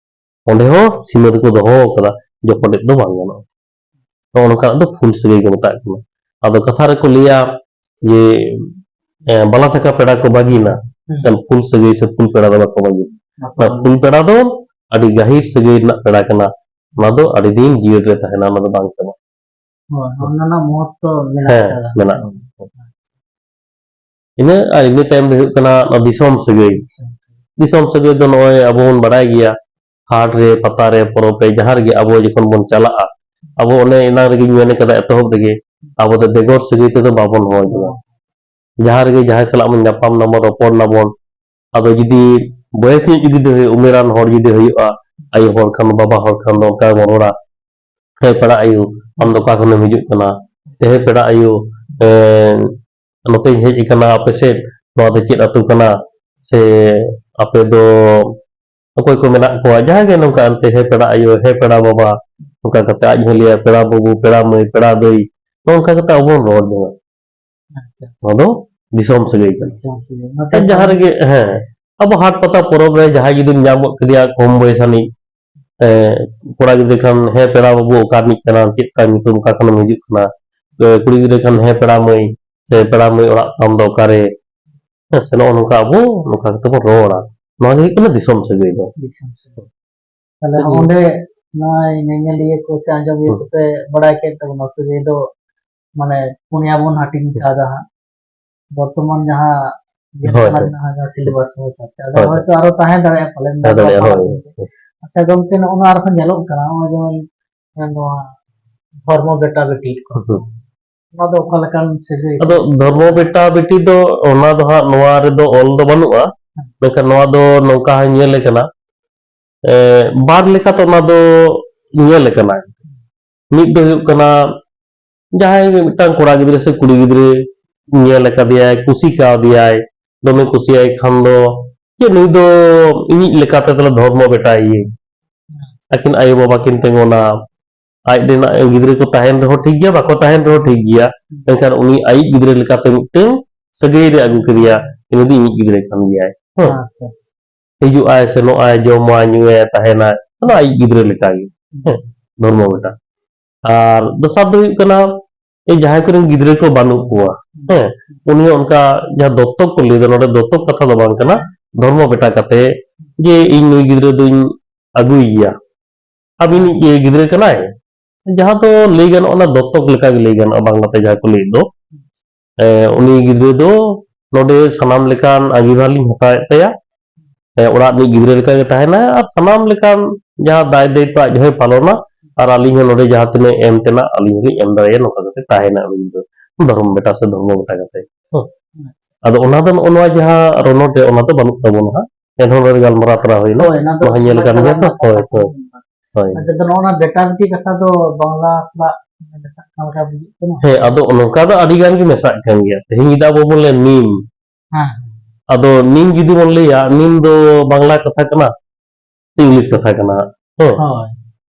ᱚᱸᱰᱮ ᱦᱚᱸ ᱥᱤᱢᱟᱹ ᱫᱚᱠᱚ ᱫᱚᱦᱚ ᱟᱠᱟᱫᱟ, ᱡᱚᱯᱚᱴᱮᱫ ᱫᱚ ᱵᱟᱝ ᱜᱟᱱᱚᱜᱼᱟ᱾ ᱱᱚᱜᱼᱚ ᱱᱚᱝᱠᱟᱱᱟᱜ ᱫᱚ ᱯᱷᱩᱞ ᱥᱟᱹᱜᱟᱹᱭ ᱠᱚ ᱢᱮᱛᱟᱜ ᱠᱟᱱᱟ᱾ ᱟᱫᱚ ᱠᱟᱛᱷᱟ ᱨᱮᱠᱚ ᱞᱟᱹᱭᱟ ᱡᱮ, ᱮ, ᱵᱟᱞᱟ ᱥᱟᱠᱟ ᱯᱮᱲᱟ ᱠᱚ ᱵᱟᱹᱜᱤᱱᱟ, ᱦᱩᱸ᱾ ᱮᱱᱠᱷᱟᱱ ᱯᱷᱩᱞ ᱥᱟᱹᱜᱟᱹᱭ ᱥᱮ ᱯᱷᱩᱞ ᱯᱮᱲᱟ ᱫᱚ ᱵᱟᱠᱚ ᱵᱟᱹᱜᱤᱱᱟ᱾ ᱵᱟᱠᱚ ᱚᱱᱟ ᱵᱟᱹᱜᱤᱱᱟ᱾ ᱯᱷᱩᱞ ᱯᱮᱲᱟ ᱫᱚ ᱟᱹᱰᱤ ᱜᱟᱹᱦᱤᱨ ᱥᱟᱹᱜᱟᱹᱭ ᱨᱮᱱᱟᱜ ᱯᱮᱲᱟ ᱠᱟᱱᱟ, ᱚᱱᱟ ᱫᱚ ᱟᱹᱰᱤ ᱫᱤᱱ ᱡᱤᱭᱟᱹᱲ ᱨᱮ ᱛᱟᱦᱮᱱᱟ, ᱚᱱᱟ ᱫᱚ ᱵᱟᱝ ᱪᱟᱵᱟᱜᱼᱟ᱾ ᱦᱳᱭ, ᱚᱱᱟ ᱨᱮᱱᱟᱜ ᱢᱚᱦᱚᱛᱛᱚ ᱢᱮᱱᱟᱜ ᱦᱮᱸ, ᱟᱠᱟᱫᱟ᱾ ᱢᱮᱱᱟᱜᱼᱟ᱾ ᱤᱱᱟᱹ, ᱟᱨ ᱤᱱᱟᱹ ᱛᱟᱭᱚᱢ ᱫᱚ ᱦᱩᱭᱩᱜ ᱠᱟᱱᱟ ᱱᱚᱣᱟ ᱫᱤᱥᱚᱢ ᱥᱟᱹᱜᱟᱹᱭ᱾ ᱫᱤᱥᱚᱢ ᱥᱟᱹᱜᱟᱹᱭ ᱫᱚ ᱱᱚᱜᱼᱚᱭ ᱟᱵᱚ ᱵᱚᱱ ᱵᱟᱲᱟᱭ ᱜᱮᱭᱟ, ᱦᱟᱴ ᱨᱮ, ᱯᱟᱛᱟ ᱨᱮ, ᱯᱚᱨᱚᱵᱽ ᱨᱮ, ᱡᱟᱦᱟᱸ ᱨᱮᱜᱮ ᱟᱵᱚ ᱡᱚᱠᱷᱚᱱ ᱵᱚᱱ ᱪᱟᱞᱟᱜᱼᱟ, ᱟᱵᱚ ᱚᱱᱮ ᱮᱱᱟᱝ ᱨᱮᱜᱮᱧ ᱢᱮᱱ ᱠᱟᱫᱟ ᱮᱛᱚᱦᱚᱵ ᱨᱮᱜᱮ, ᱟᱵᱚ ᱫᱚ ᱵᱮᱜᱚᱨ ᱥᱟᱹᱜᱟᱹᱭ ᱛᱮᱫᱚ ᱵᱟᱵᱚᱱ ᱦᱚᱦᱚ ᱡᱚᱝᱟ᱾ ᱡᱟᱦᱟᱸ ᱨᱮᱜᱮ ᱡᱟᱦᱟᱸᱭ ᱥᱟᱞᱟᱜ ᱵᱚᱱ ᱧᱟᱯᱟᱢ ᱱᱟᱵᱚᱱ, ᱨᱚᱯᱚᱲ ᱱᱟᱵᱚᱱ, ᱟᱫᱚ ᱡᱩᱫᱤ ᱵᱚᱭᱮᱥ ᱧᱚᱜ ᱡᱩᱫᱤ ᱦᱩᱭᱩᱜ, ᱩᱢᱮᱨᱟᱱ ᱦᱚᱲ ᱡᱩᱫᱤ ᱦᱩᱭᱩᱜᱼᱟ, ᱟᱭᱳ ᱦᱚᱲ ᱠᱷᱟᱱ, ᱵᱟᱵᱟ ᱦᱚᱲ ᱠᱷᱟᱱ ᱫᱚ ᱚᱱᱠᱟ ᱵᱚᱱ ᱨᱚᱲᱟ, "ᱦᱮᱸ ᱯᱮᱲᱟ ᱟᱭᱳ, ᱟᱢ ᱫᱚ ᱚᱠᱟ ᱠᱷᱚᱱᱮᱢ ᱦᱤᱡᱩᱜ ᱠᱟᱱᱟ?" ᱥᱮ, "ᱦᱮᱸ ᱯᱮᱲᱟ ᱟᱭᱳ, ᱮᱸ, ᱱᱚᱛᱮᱧ ᱦᱮᱡ ᱟᱠᱟᱱᱟ ᱟᱯᱮ ᱥᱮᱫ, ᱱᱚᱣᱟ ᱫᱚ ᱪᱮᱫ ᱟᱹᱛᱩ ᱠᱟᱱᱟ? ᱥᱮ ᱟᱯᱮ ᱫᱚ ᱚᱠᱚᱭ ᱠᱚ ᱢᱮᱱᱟᱜ ᱠᱚᱣᱟ?" ᱡᱟᱦᱟᱸᱭ ᱜᱮ ᱱᱚᱝᱠᱟ ᱮᱱᱛᱮ, "ᱦᱮᱸ ᱯᱮᱲᱟ ᱟᱭᱳ, ᱦᱮᱸ ᱯᱮᱲᱟ ᱵᱟᱵᱟ", ᱱᱚᱝᱠᱟ ᱠᱟᱛᱮ ᱟᱡ ᱦᱚᱸᱭ ᱞᱟᱹᱭᱟ, "ᱯᱮᱲᱟ ᱵᱟᱹᱵᱩ, ᱯᱮᱲᱟ ᱢᱟᱹᱭ, ᱯᱮᱲᱟ ᱫᱟᱹᱭ", ᱱᱚᱜᱼᱚ ᱱᱚᱝᱠᱟ ᱠᱟᱛᱮ ᱟᱵᱚ ᱵᱚᱱ ᱨᱚᱲ ᱡᱚᱝᱟ᱾ ᱟᱪᱪᱷᱟ᱾ ᱱᱚᱣᱟ ᱫᱚ ᱫᱤᱥᱚᱢ ᱥᱟᱹᱜᱟᱹᱭ ᱠᱟᱱᱟ᱾ ᱫᱤᱥᱚᱢ ᱥᱟᱹᱜᱟᱹᱭ᱾ ᱱᱚᱛᱮ ᱡᱟᱦᱟᱸ ᱫᱚ ᱨᱮᱜᱮ, ᱦᱮᱸ, ᱟᱵᱚ ᱦᱟᱴ ᱯᱟᱛᱟ ᱯᱚᱨᱚᱵᱽ ᱨᱮ ᱡᱟᱦᱟᱸᱭ ᱡᱩᱫᱤᱢ ᱧᱟᱢ ᱜᱚᱫ ᱠᱮᱫᱮᱭᱟ ᱠᱚᱢ ᱵᱚᱭᱮᱥ ᱟᱹᱱᱤᱡ, ᱮ, ᱠᱚᱲᱟ ᱜᱤᱫᱽᱨᱟᱹ ᱠᱷᱟᱱ, "ᱦᱮᱸ ᱯᱮᱲᱟ ᱵᱟᱹᱵᱩ, ᱚᱠᱟ ᱨᱤᱱᱤᱡ ᱠᱟᱱᱟᱢ, ᱪᱮᱫ ᱛᱟᱢ ᱧᱩᱛᱩᱢ, ᱚᱠᱟ ᱠᱷᱚᱱᱮᱢ ᱦᱤᱡᱩᱜ ᱠᱟᱱᱟ?" ᱮ, ᱠᱩᱲᱤ ᱜᱤᱫᱽᱨᱟᱹ ᱠᱷᱟᱱ, "ᱦᱮᱸ ᱯᱮᱲᱟ ᱢᱟᱹᱭ, ᱥᱮ ᱯᱮᱲᱟ ᱢᱟᱹᱭ ᱚᱲᱟᱜ ᱛᱟᱢ ᱫᱚ ᱚᱠᱟᱨᱮ?" ᱦᱮᱸ ᱥᱮ, ᱱᱚᱜᱼᱚ ᱱᱚᱝᱠᱟ ᱟᱵᱚ ᱱᱚᱝᱠᱟ ᱠᱟᱛᱮ ᱵᱚᱱ ᱨᱚᱲᱟ᱾ ᱱᱚᱣᱟ ᱜᱮ ᱦᱩᱭᱩᱜ ᱠᱟᱱᱟ ᱫᱤᱥᱚᱢ ᱥᱟᱹᱜᱟᱹᱭ ᱫᱚ᱾ ᱫᱤᱥᱚᱢ ᱥᱟᱹᱜᱟᱹᱭ᱾ ᱛᱟᱦᱞᱮ ᱦᱩᱸ᱾ ᱚᱸᱰᱮ ᱱᱚᱜᱼᱚᱭ ᱧᱮᱧᱮᱞᱤᱭᱟᱹ ᱠᱚ ᱥᱮ ᱟᱸᱡᱚᱢᱤᱭᱟᱹ ᱦᱩᱸ᱾ ᱠᱚᱯᱮ ᱵᱟᱲᱟᱭ ᱠᱮᱫ ᱛᱟᱵᱚᱱᱟ, ᱥᱟᱹᱜᱟᱹᱭ ᱫᱚ ᱢᱟᱱᱮ ᱯᱩᱱᱭᱟ ᱵᱚᱱ ᱦᱟᱹᱴᱤᱧ ᱦᱩᱸ᱾ ᱠᱟᱫᱟ ᱦᱟᱸᱜ᱾ ᱵᱚᱨᱛᱚᱢᱟᱱ ᱡᱟᱦᱟᱸ ᱤᱭᱟᱹ ᱦᱳᱭ, ᱠᱟᱱᱟ, ᱦᱳᱭ᱾ ᱡᱟᱦᱟᱸ ᱥᱤᱞᱮᱵᱟᱥ ᱚᱱᱩᱥᱟᱨ ᱛᱮ᱾ ᱟᱫᱚ ᱦᱳᱭ, ᱦᱳᱭ᱾ ᱦᱚᱭᱛᱳ ᱟᱨᱚ ᱛᱟᱦᱮᱸ ᱫᱟᱲᱮᱭᱟᱜᱼᱟ ᱯᱟᱞᱮᱱ, ᱛᱟᱦᱮᱸ ᱫᱟᱲᱮᱭᱟᱜᱼᱟ, ᱦᱳᱭ᱾ ᱟᱪᱪᱷᱟ ᱜᱚᱢᱠᱮ, ᱱᱚᱜᱼᱚ ᱱᱚᱣᱟ ᱟᱨᱦᱚᱸ ᱧᱮᱞᱚᱜ ᱠᱟᱱᱟ, ᱱᱚᱜᱼᱚᱭ ᱡᱮᱢᱚᱱ ᱱᱚᱣᱟ ᱫᱷᱚᱨᱢᱚ ᱵᱮᱴᱟ ᱵᱮᱴᱤ ᱠᱚ᱾ ᱦᱩᱸ᱾ ᱚᱱᱟ ᱫᱚ ᱚᱠᱟ ᱞᱮᱠᱟᱱ ᱥᱟᱹᱜᱟᱹᱭ ᱟᱫᱚ ᱥᱮ? ᱫᱷᱚᱨᱢᱚ ᱵᱮᱴᱟ ᱵᱮᱴᱤ ᱫᱚ ᱚᱱᱟ ᱫᱚ ᱦᱟᱸᱜ ᱱᱚᱣᱟ ᱨᱮᱫᱚ ᱚᱞ ᱫᱚ ᱵᱟᱹᱱᱩᱜᱼᱟ, ᱦᱮᱸ᱾ ᱢᱮᱱᱠᱷᱟᱱ ᱱᱚᱣᱟ ᱫᱚ ᱱᱚᱝᱠᱟ ᱦᱚᱸ ᱧᱮᱞ ᱟᱠᱟᱱᱟ, ᱮ, ᱵᱟᱨ ᱞᱮᱠᱟᱛᱮ ᱚᱱᱟ ᱫᱚ ᱧᱮᱞ ᱟᱠᱟᱱᱟ᱾ ᱢᱤᱫ ᱫᱚ ᱦᱩᱭᱩᱜ ᱠᱟᱱᱟ, ᱡᱟᱦᱟᱸᱭ ᱜᱮ ᱢᱤᱫᱴᱟᱝ ᱠᱚᱲᱟ ᱜᱤᱫᱽᱨᱟᱹ ᱥᱮ ᱠᱩᱲᱤ ᱜᱤᱫᱽᱨᱟᱹ ᱧᱮᱞ ᱟᱠᱟᱫᱮᱭᱟᱭ, ᱠᱩᱥᱤ ᱠᱟᱣᱫᱮᱭᱟᱭ, ᱫᱚᱢᱮ ᱠᱩᱥᱤᱭᱟᱭ ᱠᱷᱟᱱ ᱫᱚ, ᱪᱮᱫ ᱱᱩᱭ ᱫᱚ ᱤᱧᱤᱡ ᱞᱮᱠᱟᱛᱮ ᱛᱟᱦᱞᱮ ᱫᱷᱚᱨᱢᱚ ᱵᱮᱴᱟᱭᱮᱭᱟᱹᱧ᱾ ᱟᱹᱠᱤᱱ ᱟᱭᱳ ᱵᱟᱵᱟ ᱠᱤᱱ ᱛᱤᱸᱜᱩᱱᱟ, ᱟᱡ ᱨᱮᱱᱟᱜ ᱜᱤᱫᱽᱨᱟᱹ ᱠᱚ ᱛᱟᱦᱮᱱ ᱨᱮᱦᱚᱸ ᱴᱷᱤᱠ ᱜᱮᱭᱟ, ᱵᱟᱠᱚ ᱛᱟᱦᱮᱱ ᱨᱮᱦᱚᱸ ᱴᱷᱤᱠ ᱜᱮᱭᱟ, ᱢᱮᱱᱠᱷᱟᱱ ᱩᱱᱤ ᱟᱭᱤᱡ ᱜᱤᱫᱽᱨᱟᱹ ᱞᱮᱠᱟᱛᱮ ᱢᱤᱫᱴᱟᱝ ᱥᱟᱹᱜᱟᱹᱭ ᱨᱮ ᱟᱹᱜᱩ ᱠᱮᱫᱮᱭᱟ, ᱩᱱᱤ ᱫᱚ ᱤᱧᱤᱡ ᱜᱤᱫᱽᱨᱟᱹ ᱠᱟᱱ ᱜᱮᱭᱟᱭ᱾ ᱦᱮᱸ᱾ ᱟᱪᱪᱷᱟ, ᱟᱪᱪᱷᱟ᱾ ᱦᱤᱡᱩᱜ ᱟᱭ, ᱥᱮᱱᱚᱜ ᱟᱭ, ᱡᱚᱢᱟᱭ, ᱧᱩᱭᱟᱭ, ᱛᱟᱦᱮᱱᱟᱭ, ᱚᱱᱟ ᱟᱭᱤᱡ ᱜᱤᱫᱽᱨᱟᱹ ᱞᱮᱠᱟᱜᱮ᱾ ᱦᱮᱸ, ᱫᱷᱚᱨᱢᱚ ᱵᱮᱴᱟ᱾ ᱟᱨ ᱫᱚᱥᱟᱨ ᱫᱚ ᱦᱩᱭᱩᱜ ᱠᱟᱱᱟ, ᱮ, ᱡᱟᱦᱟᱸᱭ ᱠᱚᱨᱮᱱ ᱜᱤᱫᱽᱨᱟᱹ ᱠᱚ ᱵᱟᱹᱱᱩᱜ ᱠᱚᱣᱟ, ᱦᱮᱸ, ᱩᱱᱤ ᱦᱚᱸ ᱚᱱᱠᱟ ᱡᱟᱦᱟᱸ ᱫᱚᱛᱛᱚᱠ ᱠᱚ ᱞᱟᱹᱭ ᱫᱟ, ᱱᱚᱰᱮ ᱫᱚᱛᱛᱚᱠ ᱠᱟᱛᱷᱟ ᱫᱚ ᱵᱟᱝ ᱠᱟᱱᱟ, ᱫᱷᱚᱨᱢᱚ ᱵᱮᱴᱟ ᱠᱟᱛᱮ ᱡᱮ ᱤᱧ ᱱᱩᱭ ᱜᱤᱫᱽᱨᱟᱹ ᱫᱚᱧ ᱟᱹᱜᱩᱭᱮᱭᱟ, ᱟᱹᱵᱤᱱᱤᱡ ᱜᱤᱫᱽᱨᱟᱹ ᱠᱟᱱᱟᱭ, ᱡᱟᱦᱟᱸ ᱫᱚ ᱞᱟᱹᱭ ᱜᱟᱱᱚᱜᱼᱟ, ᱚᱱᱟ ᱫᱚᱛᱛᱚᱠ ᱞᱮᱠᱟ ᱜᱮ ᱞᱟᱹᱭ ᱜᱟᱱᱚᱜᱼᱟ, ᱵᱟᱝᱞᱟᱛᱮ ᱡᱟᱦᱟᱸ ᱠᱚ ᱞᱟᱹᱭ ᱫᱚ᱾ ᱮ, ᱩᱱᱤ ᱜᱤᱫᱽᱨᱟᱹ ᱫᱚ ᱱᱚᱰᱮ ᱥᱟᱱᱟᱢ ᱞᱮᱠᱟᱱ ᱟᱸᱜᱤᱵᱷᱟᱨ ᱞᱤᱧ ᱦᱟᱛᱟᱣᱮᱫ ᱛᱟᱭᱟ᱾ ᱮ, ᱚᱲᱟᱜ ᱨᱤᱱᱤᱡ ᱜᱤᱫᱽᱨᱟᱹ ᱞᱮᱠᱟ ᱜᱮ ᱛᱟᱦᱮᱱᱟᱭ ᱟᱨ ᱥᱟᱱᱟᱢ ᱞᱮᱠᱟᱱ ᱡᱟᱦᱟᱸ ᱫᱟᱭ ᱫᱟᱭᱤᱛᱛᱚ ᱟᱡ ᱦᱚᱸᱭ ᱯᱟᱞᱚᱱᱟ, ᱟᱨ ᱟᱹᱞᱤᱧ ᱦᱚᱸ ᱱᱚᱰᱮ ᱡᱟᱦᱟᱸ ᱛᱤᱱᱟᱹᱜ ᱮᱢ ᱛᱮᱱᱟᱜ ᱟᱹᱞᱤᱧ ᱦᱚᱸᱞᱤᱧ ᱮᱢ ᱫᱟᱲᱮᱭᱟᱜᱼᱟ, ᱱᱚᱝᱠᱟ ᱠᱟᱛᱮ ᱛᱟᱦᱮᱱᱟ ᱩᱱᱤ ᱜᱤᱫᱽᱨᱟᱹ ᱫᱷᱚᱨᱚᱢ ᱵᱮᱴᱟ ᱥᱮ ᱫᱷᱚᱨᱢᱚ ᱵᱮᱴᱟ ᱠᱟᱛᱮ᱾ ᱦᱮᱸ᱾ ᱟᱫᱚ ᱚᱱᱟ ᱫᱚ ᱱᱚᱜᱼᱚ ᱱᱚᱣᱟ ᱡᱟᱦᱟᱸ ᱨᱚᱱᱚᱲ ᱨᱮ, ᱚᱱᱟ ᱫᱚ ᱵᱟᱹᱱᱩᱜ ᱛᱟᱵᱚᱱᱟ ᱦᱟᱸᱜ, ᱮᱱᱦᱚᱸ ᱱᱚᱰᱮ ᱜᱟᱞᱢᱟᱨᱟᱣ ᱛᱚᱨᱟ ᱦᱩᱭᱱᱟ, ᱚᱱᱟ ᱫᱚ ᱱᱚᱣᱟ ᱧᱮᱞ ᱥᱚᱢᱟᱡᱽ ᱠᱟᱱ ᱛᱟᱞᱟ ᱜᱮᱭᱟ ᱛᱚ᱾ ᱨᱮᱱᱟᱜ ᱦᱳᱭ, ᱠᱟᱛᱷᱟ ᱦᱳᱭ᱾ ᱠᱟᱱᱟ᱾ ᱦᱳᱭ᱾ ᱟᱪᱪᱷᱟ, ᱛᱚ ᱱᱚᱜᱼᱚ ᱱᱚᱣᱟ ᱵᱮᱴᱟ ᱵᱮᱴᱤ ᱠᱟᱛᱷᱟ ᱫᱚ ᱵᱟᱝᱞᱟ ᱥᱟᱞᱟᱜ ᱢᱮᱥᱟᱜ ᱠᱟᱱ ᱞᱮᱠᱟ ᱵᱩᱡᱩᱜ ᱠᱟᱱᱟ᱾ ᱦᱮᱸ, ᱟᱫᱚ ᱱᱚᱝᱠᱟ ᱫᱚ ᱟᱹᱰᱤ ᱜᱟᱱ ᱜᱮ ᱢᱮᱥᱟᱜ ᱠᱟᱱ ᱜᱮᱭᱟ᱾ ᱛᱮᱦᱮᱧ ᱡᱩᱫᱤ ᱟᱵᱚ ᱵᱚᱱ ᱞᱟᱹᱭᱟ ᱱᱤᱢ, ᱦᱮᱸ᱾ ᱟᱫᱚ ᱱᱤᱢ ᱡᱩᱫᱤ ᱵᱚᱱ ᱞᱟᱹᱭᱟ, ᱱᱤᱢ ᱫᱚ ᱵᱟᱝᱞᱟ ᱠᱟᱛᱷᱟ ᱠᱟᱱᱟ ᱥᱮ ᱤᱝᱞᱤᱥ ᱠᱟᱛᱷᱟ ᱠᱟᱱᱟ? ᱦᱮᱸ᱾ ᱦᱳᱭ᱾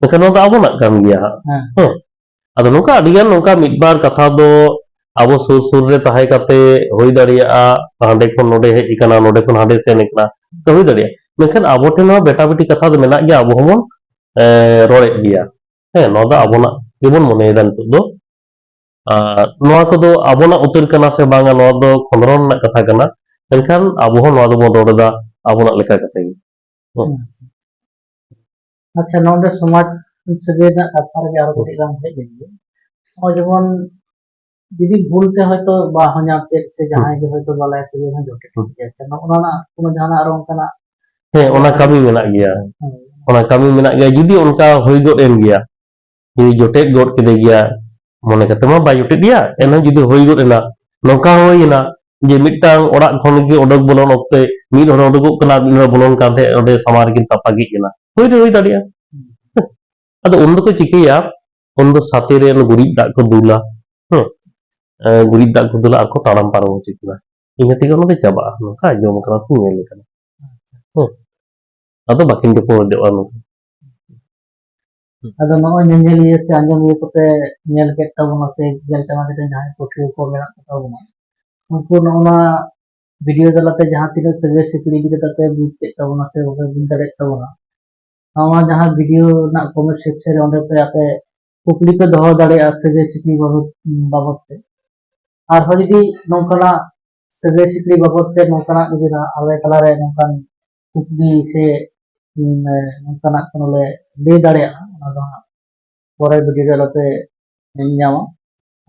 ᱢᱮᱱᱠᱷᱟᱱ ᱱᱚᱣᱟ ᱫᱚ ᱟᱵᱚᱱᱟᱜ ᱠᱟᱱ ᱜᱮᱭᱟ ᱦᱟᱸᱜ᱾ ᱦᱮᱸ᱾ ᱦᱮᱸ᱾ ᱟᱫᱚ ᱱᱚᱝᱠᱟ ᱟᱹᱰᱤ ᱜᱟᱱ ᱱᱚᱝᱠᱟ ᱢᱤᱫ ᱵᱟᱨ ᱠᱟᱛᱷᱟ ᱫᱚ ᱟᱵᱚ ᱥᱩᱨ ᱥᱩᱨ ᱨᱮ ᱛᱟᱦᱮᱸ ᱠᱟᱛᱮ ᱦᱩᱭ ᱫᱟᱲᱮᱭᱟᱜᱼᱟ, ᱦᱟᱸᱰᱮ ᱠᱷᱚᱱ ᱱᱚᱰᱮ ᱦᱮᱡ ᱟᱠᱟᱱᱟ, ᱱᱚᱰᱮ ᱠᱷᱚᱱ ᱦᱟᱸᱰᱮ ᱥᱮᱱ ᱟᱠᱟᱱᱟ, ᱦᱩᱭ ᱫᱟᱲᱮᱭᱟᱜᱼᱟ᱾ ᱢᱮᱱᱠᱷᱟᱱ ᱟᱵᱚ ᱴᱷᱮᱱ ᱦᱚᱸ ᱵᱮᱴᱟ ᱵᱮᱴᱤ ᱠᱟᱛᱷᱟ ᱫᱚ ᱢᱮᱱᱟᱜ ᱜᱮᱭᱟ, ᱟᱵᱚ ᱦᱚᱸᱵᱚᱱ, ᱮ, ᱨᱚᱲᱮᱫ ᱜᱮᱭᱟ᱾ ᱦᱮᱸ, ᱱᱚᱣᱟ ᱫᱚ ᱟᱵᱚᱱᱟᱜ ᱜᱮᱵᱚᱱ ᱢᱚᱱᱮᱭᱮᱫᱟ ᱱᱤᱛᱚᱜ ᱫᱚ᱾ ᱟᱨ ᱱᱚᱣᱟ ᱠᱚᱫᱚ ᱟᱵᱚᱱᱟᱜ ᱩᱛᱟᱹᱨ ᱠᱟᱱᱟ ᱥᱮ ᱵᱟᱝᱟ, ᱱᱚᱣᱟ ᱫᱚ ᱠᱷᱚᱸᱫᱽᱨᱚᱱ ᱨᱮᱱᱟᱜ ᱠᱟᱛᱷᱟ ᱠᱟᱱᱟ᱾ ᱢᱮᱱᱠᱷᱟᱱ ᱟᱵᱚ ᱦᱚᱸ ᱱᱚᱣᱟ ᱫᱚᱵᱚᱱ ᱨᱚᱲ ᱮᱫᱟ ᱟᱵᱚᱱᱟᱜ ᱞᱮᱠᱟ ᱠᱟᱛᱮ ᱜᱮ᱾ ᱦᱮᱸ᱾ ᱟᱪᱪᱷᱟ᱾ ᱟᱪᱪᱷᱟ, ᱱᱚᱰᱮ ᱥᱚᱢᱟᱡᱽ ᱥᱟᱹᱜᱟᱹᱭ ᱨᱮᱱᱟᱜ ᱠᱟᱛᱷᱟ ᱨᱮᱜᱮ ᱟᱨᱚ ᱠᱟᱹᱴᱤᱡ ᱞᱟᱝ ᱦᱮᱡ ᱞᱮᱱ ᱜᱮ᱾ ᱱᱚᱜᱼᱚᱭ ᱡᱮᱢᱚᱱ ᱡᱩᱫᱤ ᱵᱷᱩᱞ ᱛᱮ ᱦᱚᱭᱛᱳ ᱵᱟ ᱦᱚᱧᱦᱟᱨ ᱛᱮᱫ ᱥᱮ ᱦᱩᱸ᱾ ᱡᱟᱦᱟᱸᱭ ᱜᱮ ᱦᱚᱭᱛᱳ ᱵᱟᱞᱟᱭᱟ ᱥᱟᱹᱜᱟᱹᱭ ᱦᱚᱸ ᱡᱚᱴᱮᱫ ᱦᱩᱸ᱾ ᱠᱮᱫ ᱜᱮᱭᱟ, ᱟᱪᱪᱷᱟ, ᱱᱚᱜᱼᱚ ᱱᱚᱣᱟ ᱨᱮᱱᱟᱜ ᱠᱳᱱᱳ ᱡᱟᱦᱟᱱᱟᱜ ᱟᱨᱚ ᱚᱱᱠᱟᱱᱟᱜ ᱦᱮᱸ, ᱚᱱᱟ ᱠᱟᱹᱢᱤ ᱢᱮᱱᱟᱜ ᱜᱮᱭᱟ᱾ ᱦᱳᱭ᱾ ᱚᱱᱟ ᱠᱟᱹᱢᱤ ᱢᱮᱱᱟᱜ ᱜᱮᱭᱟ᱾ ᱡᱩᱫᱤ ᱚᱱᱠᱟ ᱦᱩᱭ ᱜᱚᱫ ᱮᱱ ᱜᱮᱭᱟ, ᱡᱩᱫᱤ ᱡᱚᱴᱮᱫ ᱜᱚᱫ ᱠᱮᱫᱮ ᱜᱮᱭᱟ, ᱢᱚᱱᱮ ᱠᱟᱛᱮ ᱢᱟ ᱵᱟᱭ ᱡᱚᱴᱮᱫ ᱮᱭᱟ, ᱮᱱᱦᱚᱸ ᱡᱩᱫᱤ ᱦᱩᱭ ᱜᱚᱫ ᱮᱱᱟ, ᱱᱚᱝᱠᱟ ᱦᱚᱸ ᱦᱩᱭ ᱮᱱᱟ ᱡᱮ ᱢᱤᱫᱴᱟᱝ ᱚᱲᱟᱜ ᱠᱷᱚᱱ ᱜᱮ ᱚᱰᱚᱠ ᱵᱚᱞᱚᱱ ᱚᱠᱛᱮ ᱢᱤᱫ ᱦᱚᱲ ᱩᱰᱩᱠᱚᱜ ᱠᱟᱱᱟ, ᱢᱤᱫ ᱦᱚᱲ ᱵᱚᱞᱚᱱ ᱠᱟᱱ ᱛᱟᱦᱮᱸᱫ, ᱚᱸᱰᱮ ᱥᱟᱢᱟᱝ ᱨᱮᱠᱤᱱ ᱛᱟᱯᱟᱜᱤᱡ ᱮᱱᱟ, ᱦᱩᱭ ᱫᱚ ᱦᱩᱭ ᱫᱟᱲᱮᱭᱟᱜᱼᱟ᱾ ᱦᱩᱸ᱾ ᱟᱫᱚ ᱩᱱ ᱫᱚᱠᱚ ᱪᱤᱠᱟᱹᱭᱟ, ᱩᱱ ᱫᱚ ᱥᱟᱛᱮ ᱨᱮ ᱚᱱᱟ ᱜᱩᱨᱤᱡ ᱫᱟᱜ ᱠᱚ ᱫᱩᱞᱟ, ᱦᱮᱸ, ᱮ, ᱜᱩᱨᱤᱡ ᱫᱟᱜ ᱠᱚ ᱫᱩᱞᱟ ᱟᱨ ᱠᱚ ᱛᱟᱲᱟᱢ ᱯᱟᱨᱚᱢ ᱦᱚᱪᱚ ᱠᱤᱱᱟ᱾ ᱤᱱᱟᱹ ᱛᱮᱜᱮ ᱚᱱᱟ ᱫᱚ ᱪᱟᱵᱟᱜᱼᱟ, ᱱᱚᱝᱠᱟ ᱟᱸᱡᱚᱢ ᱟᱠᱟᱱᱟ ᱥᱮ ᱧᱮᱞ ᱟᱠᱟᱱᱟ᱾ ᱦᱮᱸ, ᱟᱫᱚ ᱵᱟᱹᱠᱤᱱ ᱨᱚᱯᱚᱲ ᱫᱟᱲᱮᱭᱟᱜᱼᱟ ᱱᱚᱝᱠᱟ᱾ ᱟᱫᱚ ᱱᱚᱜᱼᱚᱭ ᱧᱮᱧᱮᱞᱤᱭᱟᱹ ᱥᱮ ᱟᱸᱡᱚᱢᱤᱭᱟᱹ ᱠᱚᱯᱮ ᱧᱮᱞ ᱠᱮᱫ ᱛᱟᱵᱚᱱᱟ ᱥᱮ ᱧᱮᱞ ᱪᱟᱱᱟ ᱠᱟᱛᱮ ᱡᱟᱦᱟᱸᱭ ᱯᱟᱹᱴᱷᱩᱣᱟᱹ ᱠᱚ ᱢᱮᱱᱟᱜ ᱠᱚ ᱛᱟᱵᱚᱱᱟ, ᱩᱱᱠᱩ ᱱᱚᱜᱼᱚ ᱱᱚᱣᱟ ᱵᱷᱤᱰᱤᱭᱳ ᱛᱟᱞᱟᱛᱮ ᱡᱟᱦᱟᱸ ᱛᱤᱱᱟᱹᱜ ᱥᱟᱹᱜᱟᱹᱭ ᱥᱤᱠᱲᱤ ᱤᱫᱤ ᱠᱟᱛᱮ ᱯᱮ ᱵᱩᱡᱽ ᱠᱮᱫ ᱛᱟᱵᱚᱱᱟ ᱥᱮ ᱵᱟᱯᱮ ᱵᱩᱡᱽ ᱫᱟᱲᱮᱭᱟᱜ ᱛᱟᱵᱚᱱᱟ, ᱱᱚᱣᱟ ᱡᱟᱦᱟᱸ ᱵᱷᱤᱰᱤᱭᱳ ᱨᱮᱱᱟᱜ ᱠᱚᱢᱮᱱᱴ ᱥᱮᱠᱥᱚᱱ ᱨᱮ ᱚᱸᱰᱮ ᱯᱮ ᱟᱯᱮ ᱠᱩᱠᱞᱤ ᱯᱮ ᱫᱚᱦᱚ ᱫᱟᱲᱮᱭᱟᱜᱼᱟ ᱥᱟᱹᱜᱟᱹᱭ ᱥᱤᱠᱲᱤ ᱵᱟᱵᱚᱛ ᱵᱟᱵᱚᱛ ᱛᱮ᱾ ᱟᱨᱦᱚᱸ ᱡᱩᱫᱤ ᱱᱚᱝᱠᱟᱱᱟᱜ ᱥᱟᱹᱜᱟᱹᱭ ᱥᱤᱠᱲᱤ ᱵᱟᱵᱚᱛ ᱛᱮ ᱱᱚᱝᱠᱟᱱᱟᱜ ᱡᱩᱫᱤ ᱱᱟᱦᱟᱜ ᱟᱞᱮ ᱛᱟᱞᱟᱨᱮ ᱱᱚᱝᱠᱟᱱ ᱠᱩᱠᱞᱤ ᱥᱮ ᱩᱸ, ᱱᱚᱝᱠᱟᱱᱟᱜ ᱠᱳᱱᱳ ᱞᱮ ᱞᱟᱹᱭ ᱫᱟᱲᱮᱭᱟᱜᱼᱟ, ᱚᱱᱟ ᱫᱚ ᱦᱟᱸᱜ ᱯᱚᱨᱮᱨ ᱵᱷᱤᱰᱤᱭᱳ ᱨᱮ ᱟᱞᱚᱯᱮ ᱧᱟᱢᱟ᱾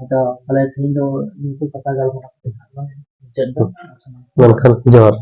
ᱟᱫᱚ ᱛᱟᱦᱞᱮ ᱛᱮᱦᱮᱧ ᱫᱚ ᱱᱤᱭᱟᱹ ᱠᱚ ᱠᱟᱛᱷᱟ ᱜᱟᱞᱢᱟᱨᱟᱣ ᱠᱟᱛᱮ ᱦᱟᱸᱜ ᱞᱟᱝ ᱢᱩᱪᱟᱹᱫ ᱫᱟ᱾ ᱢᱮᱱᱠᱷᱟᱱ ᱡᱚᱦᱟᱨ᱾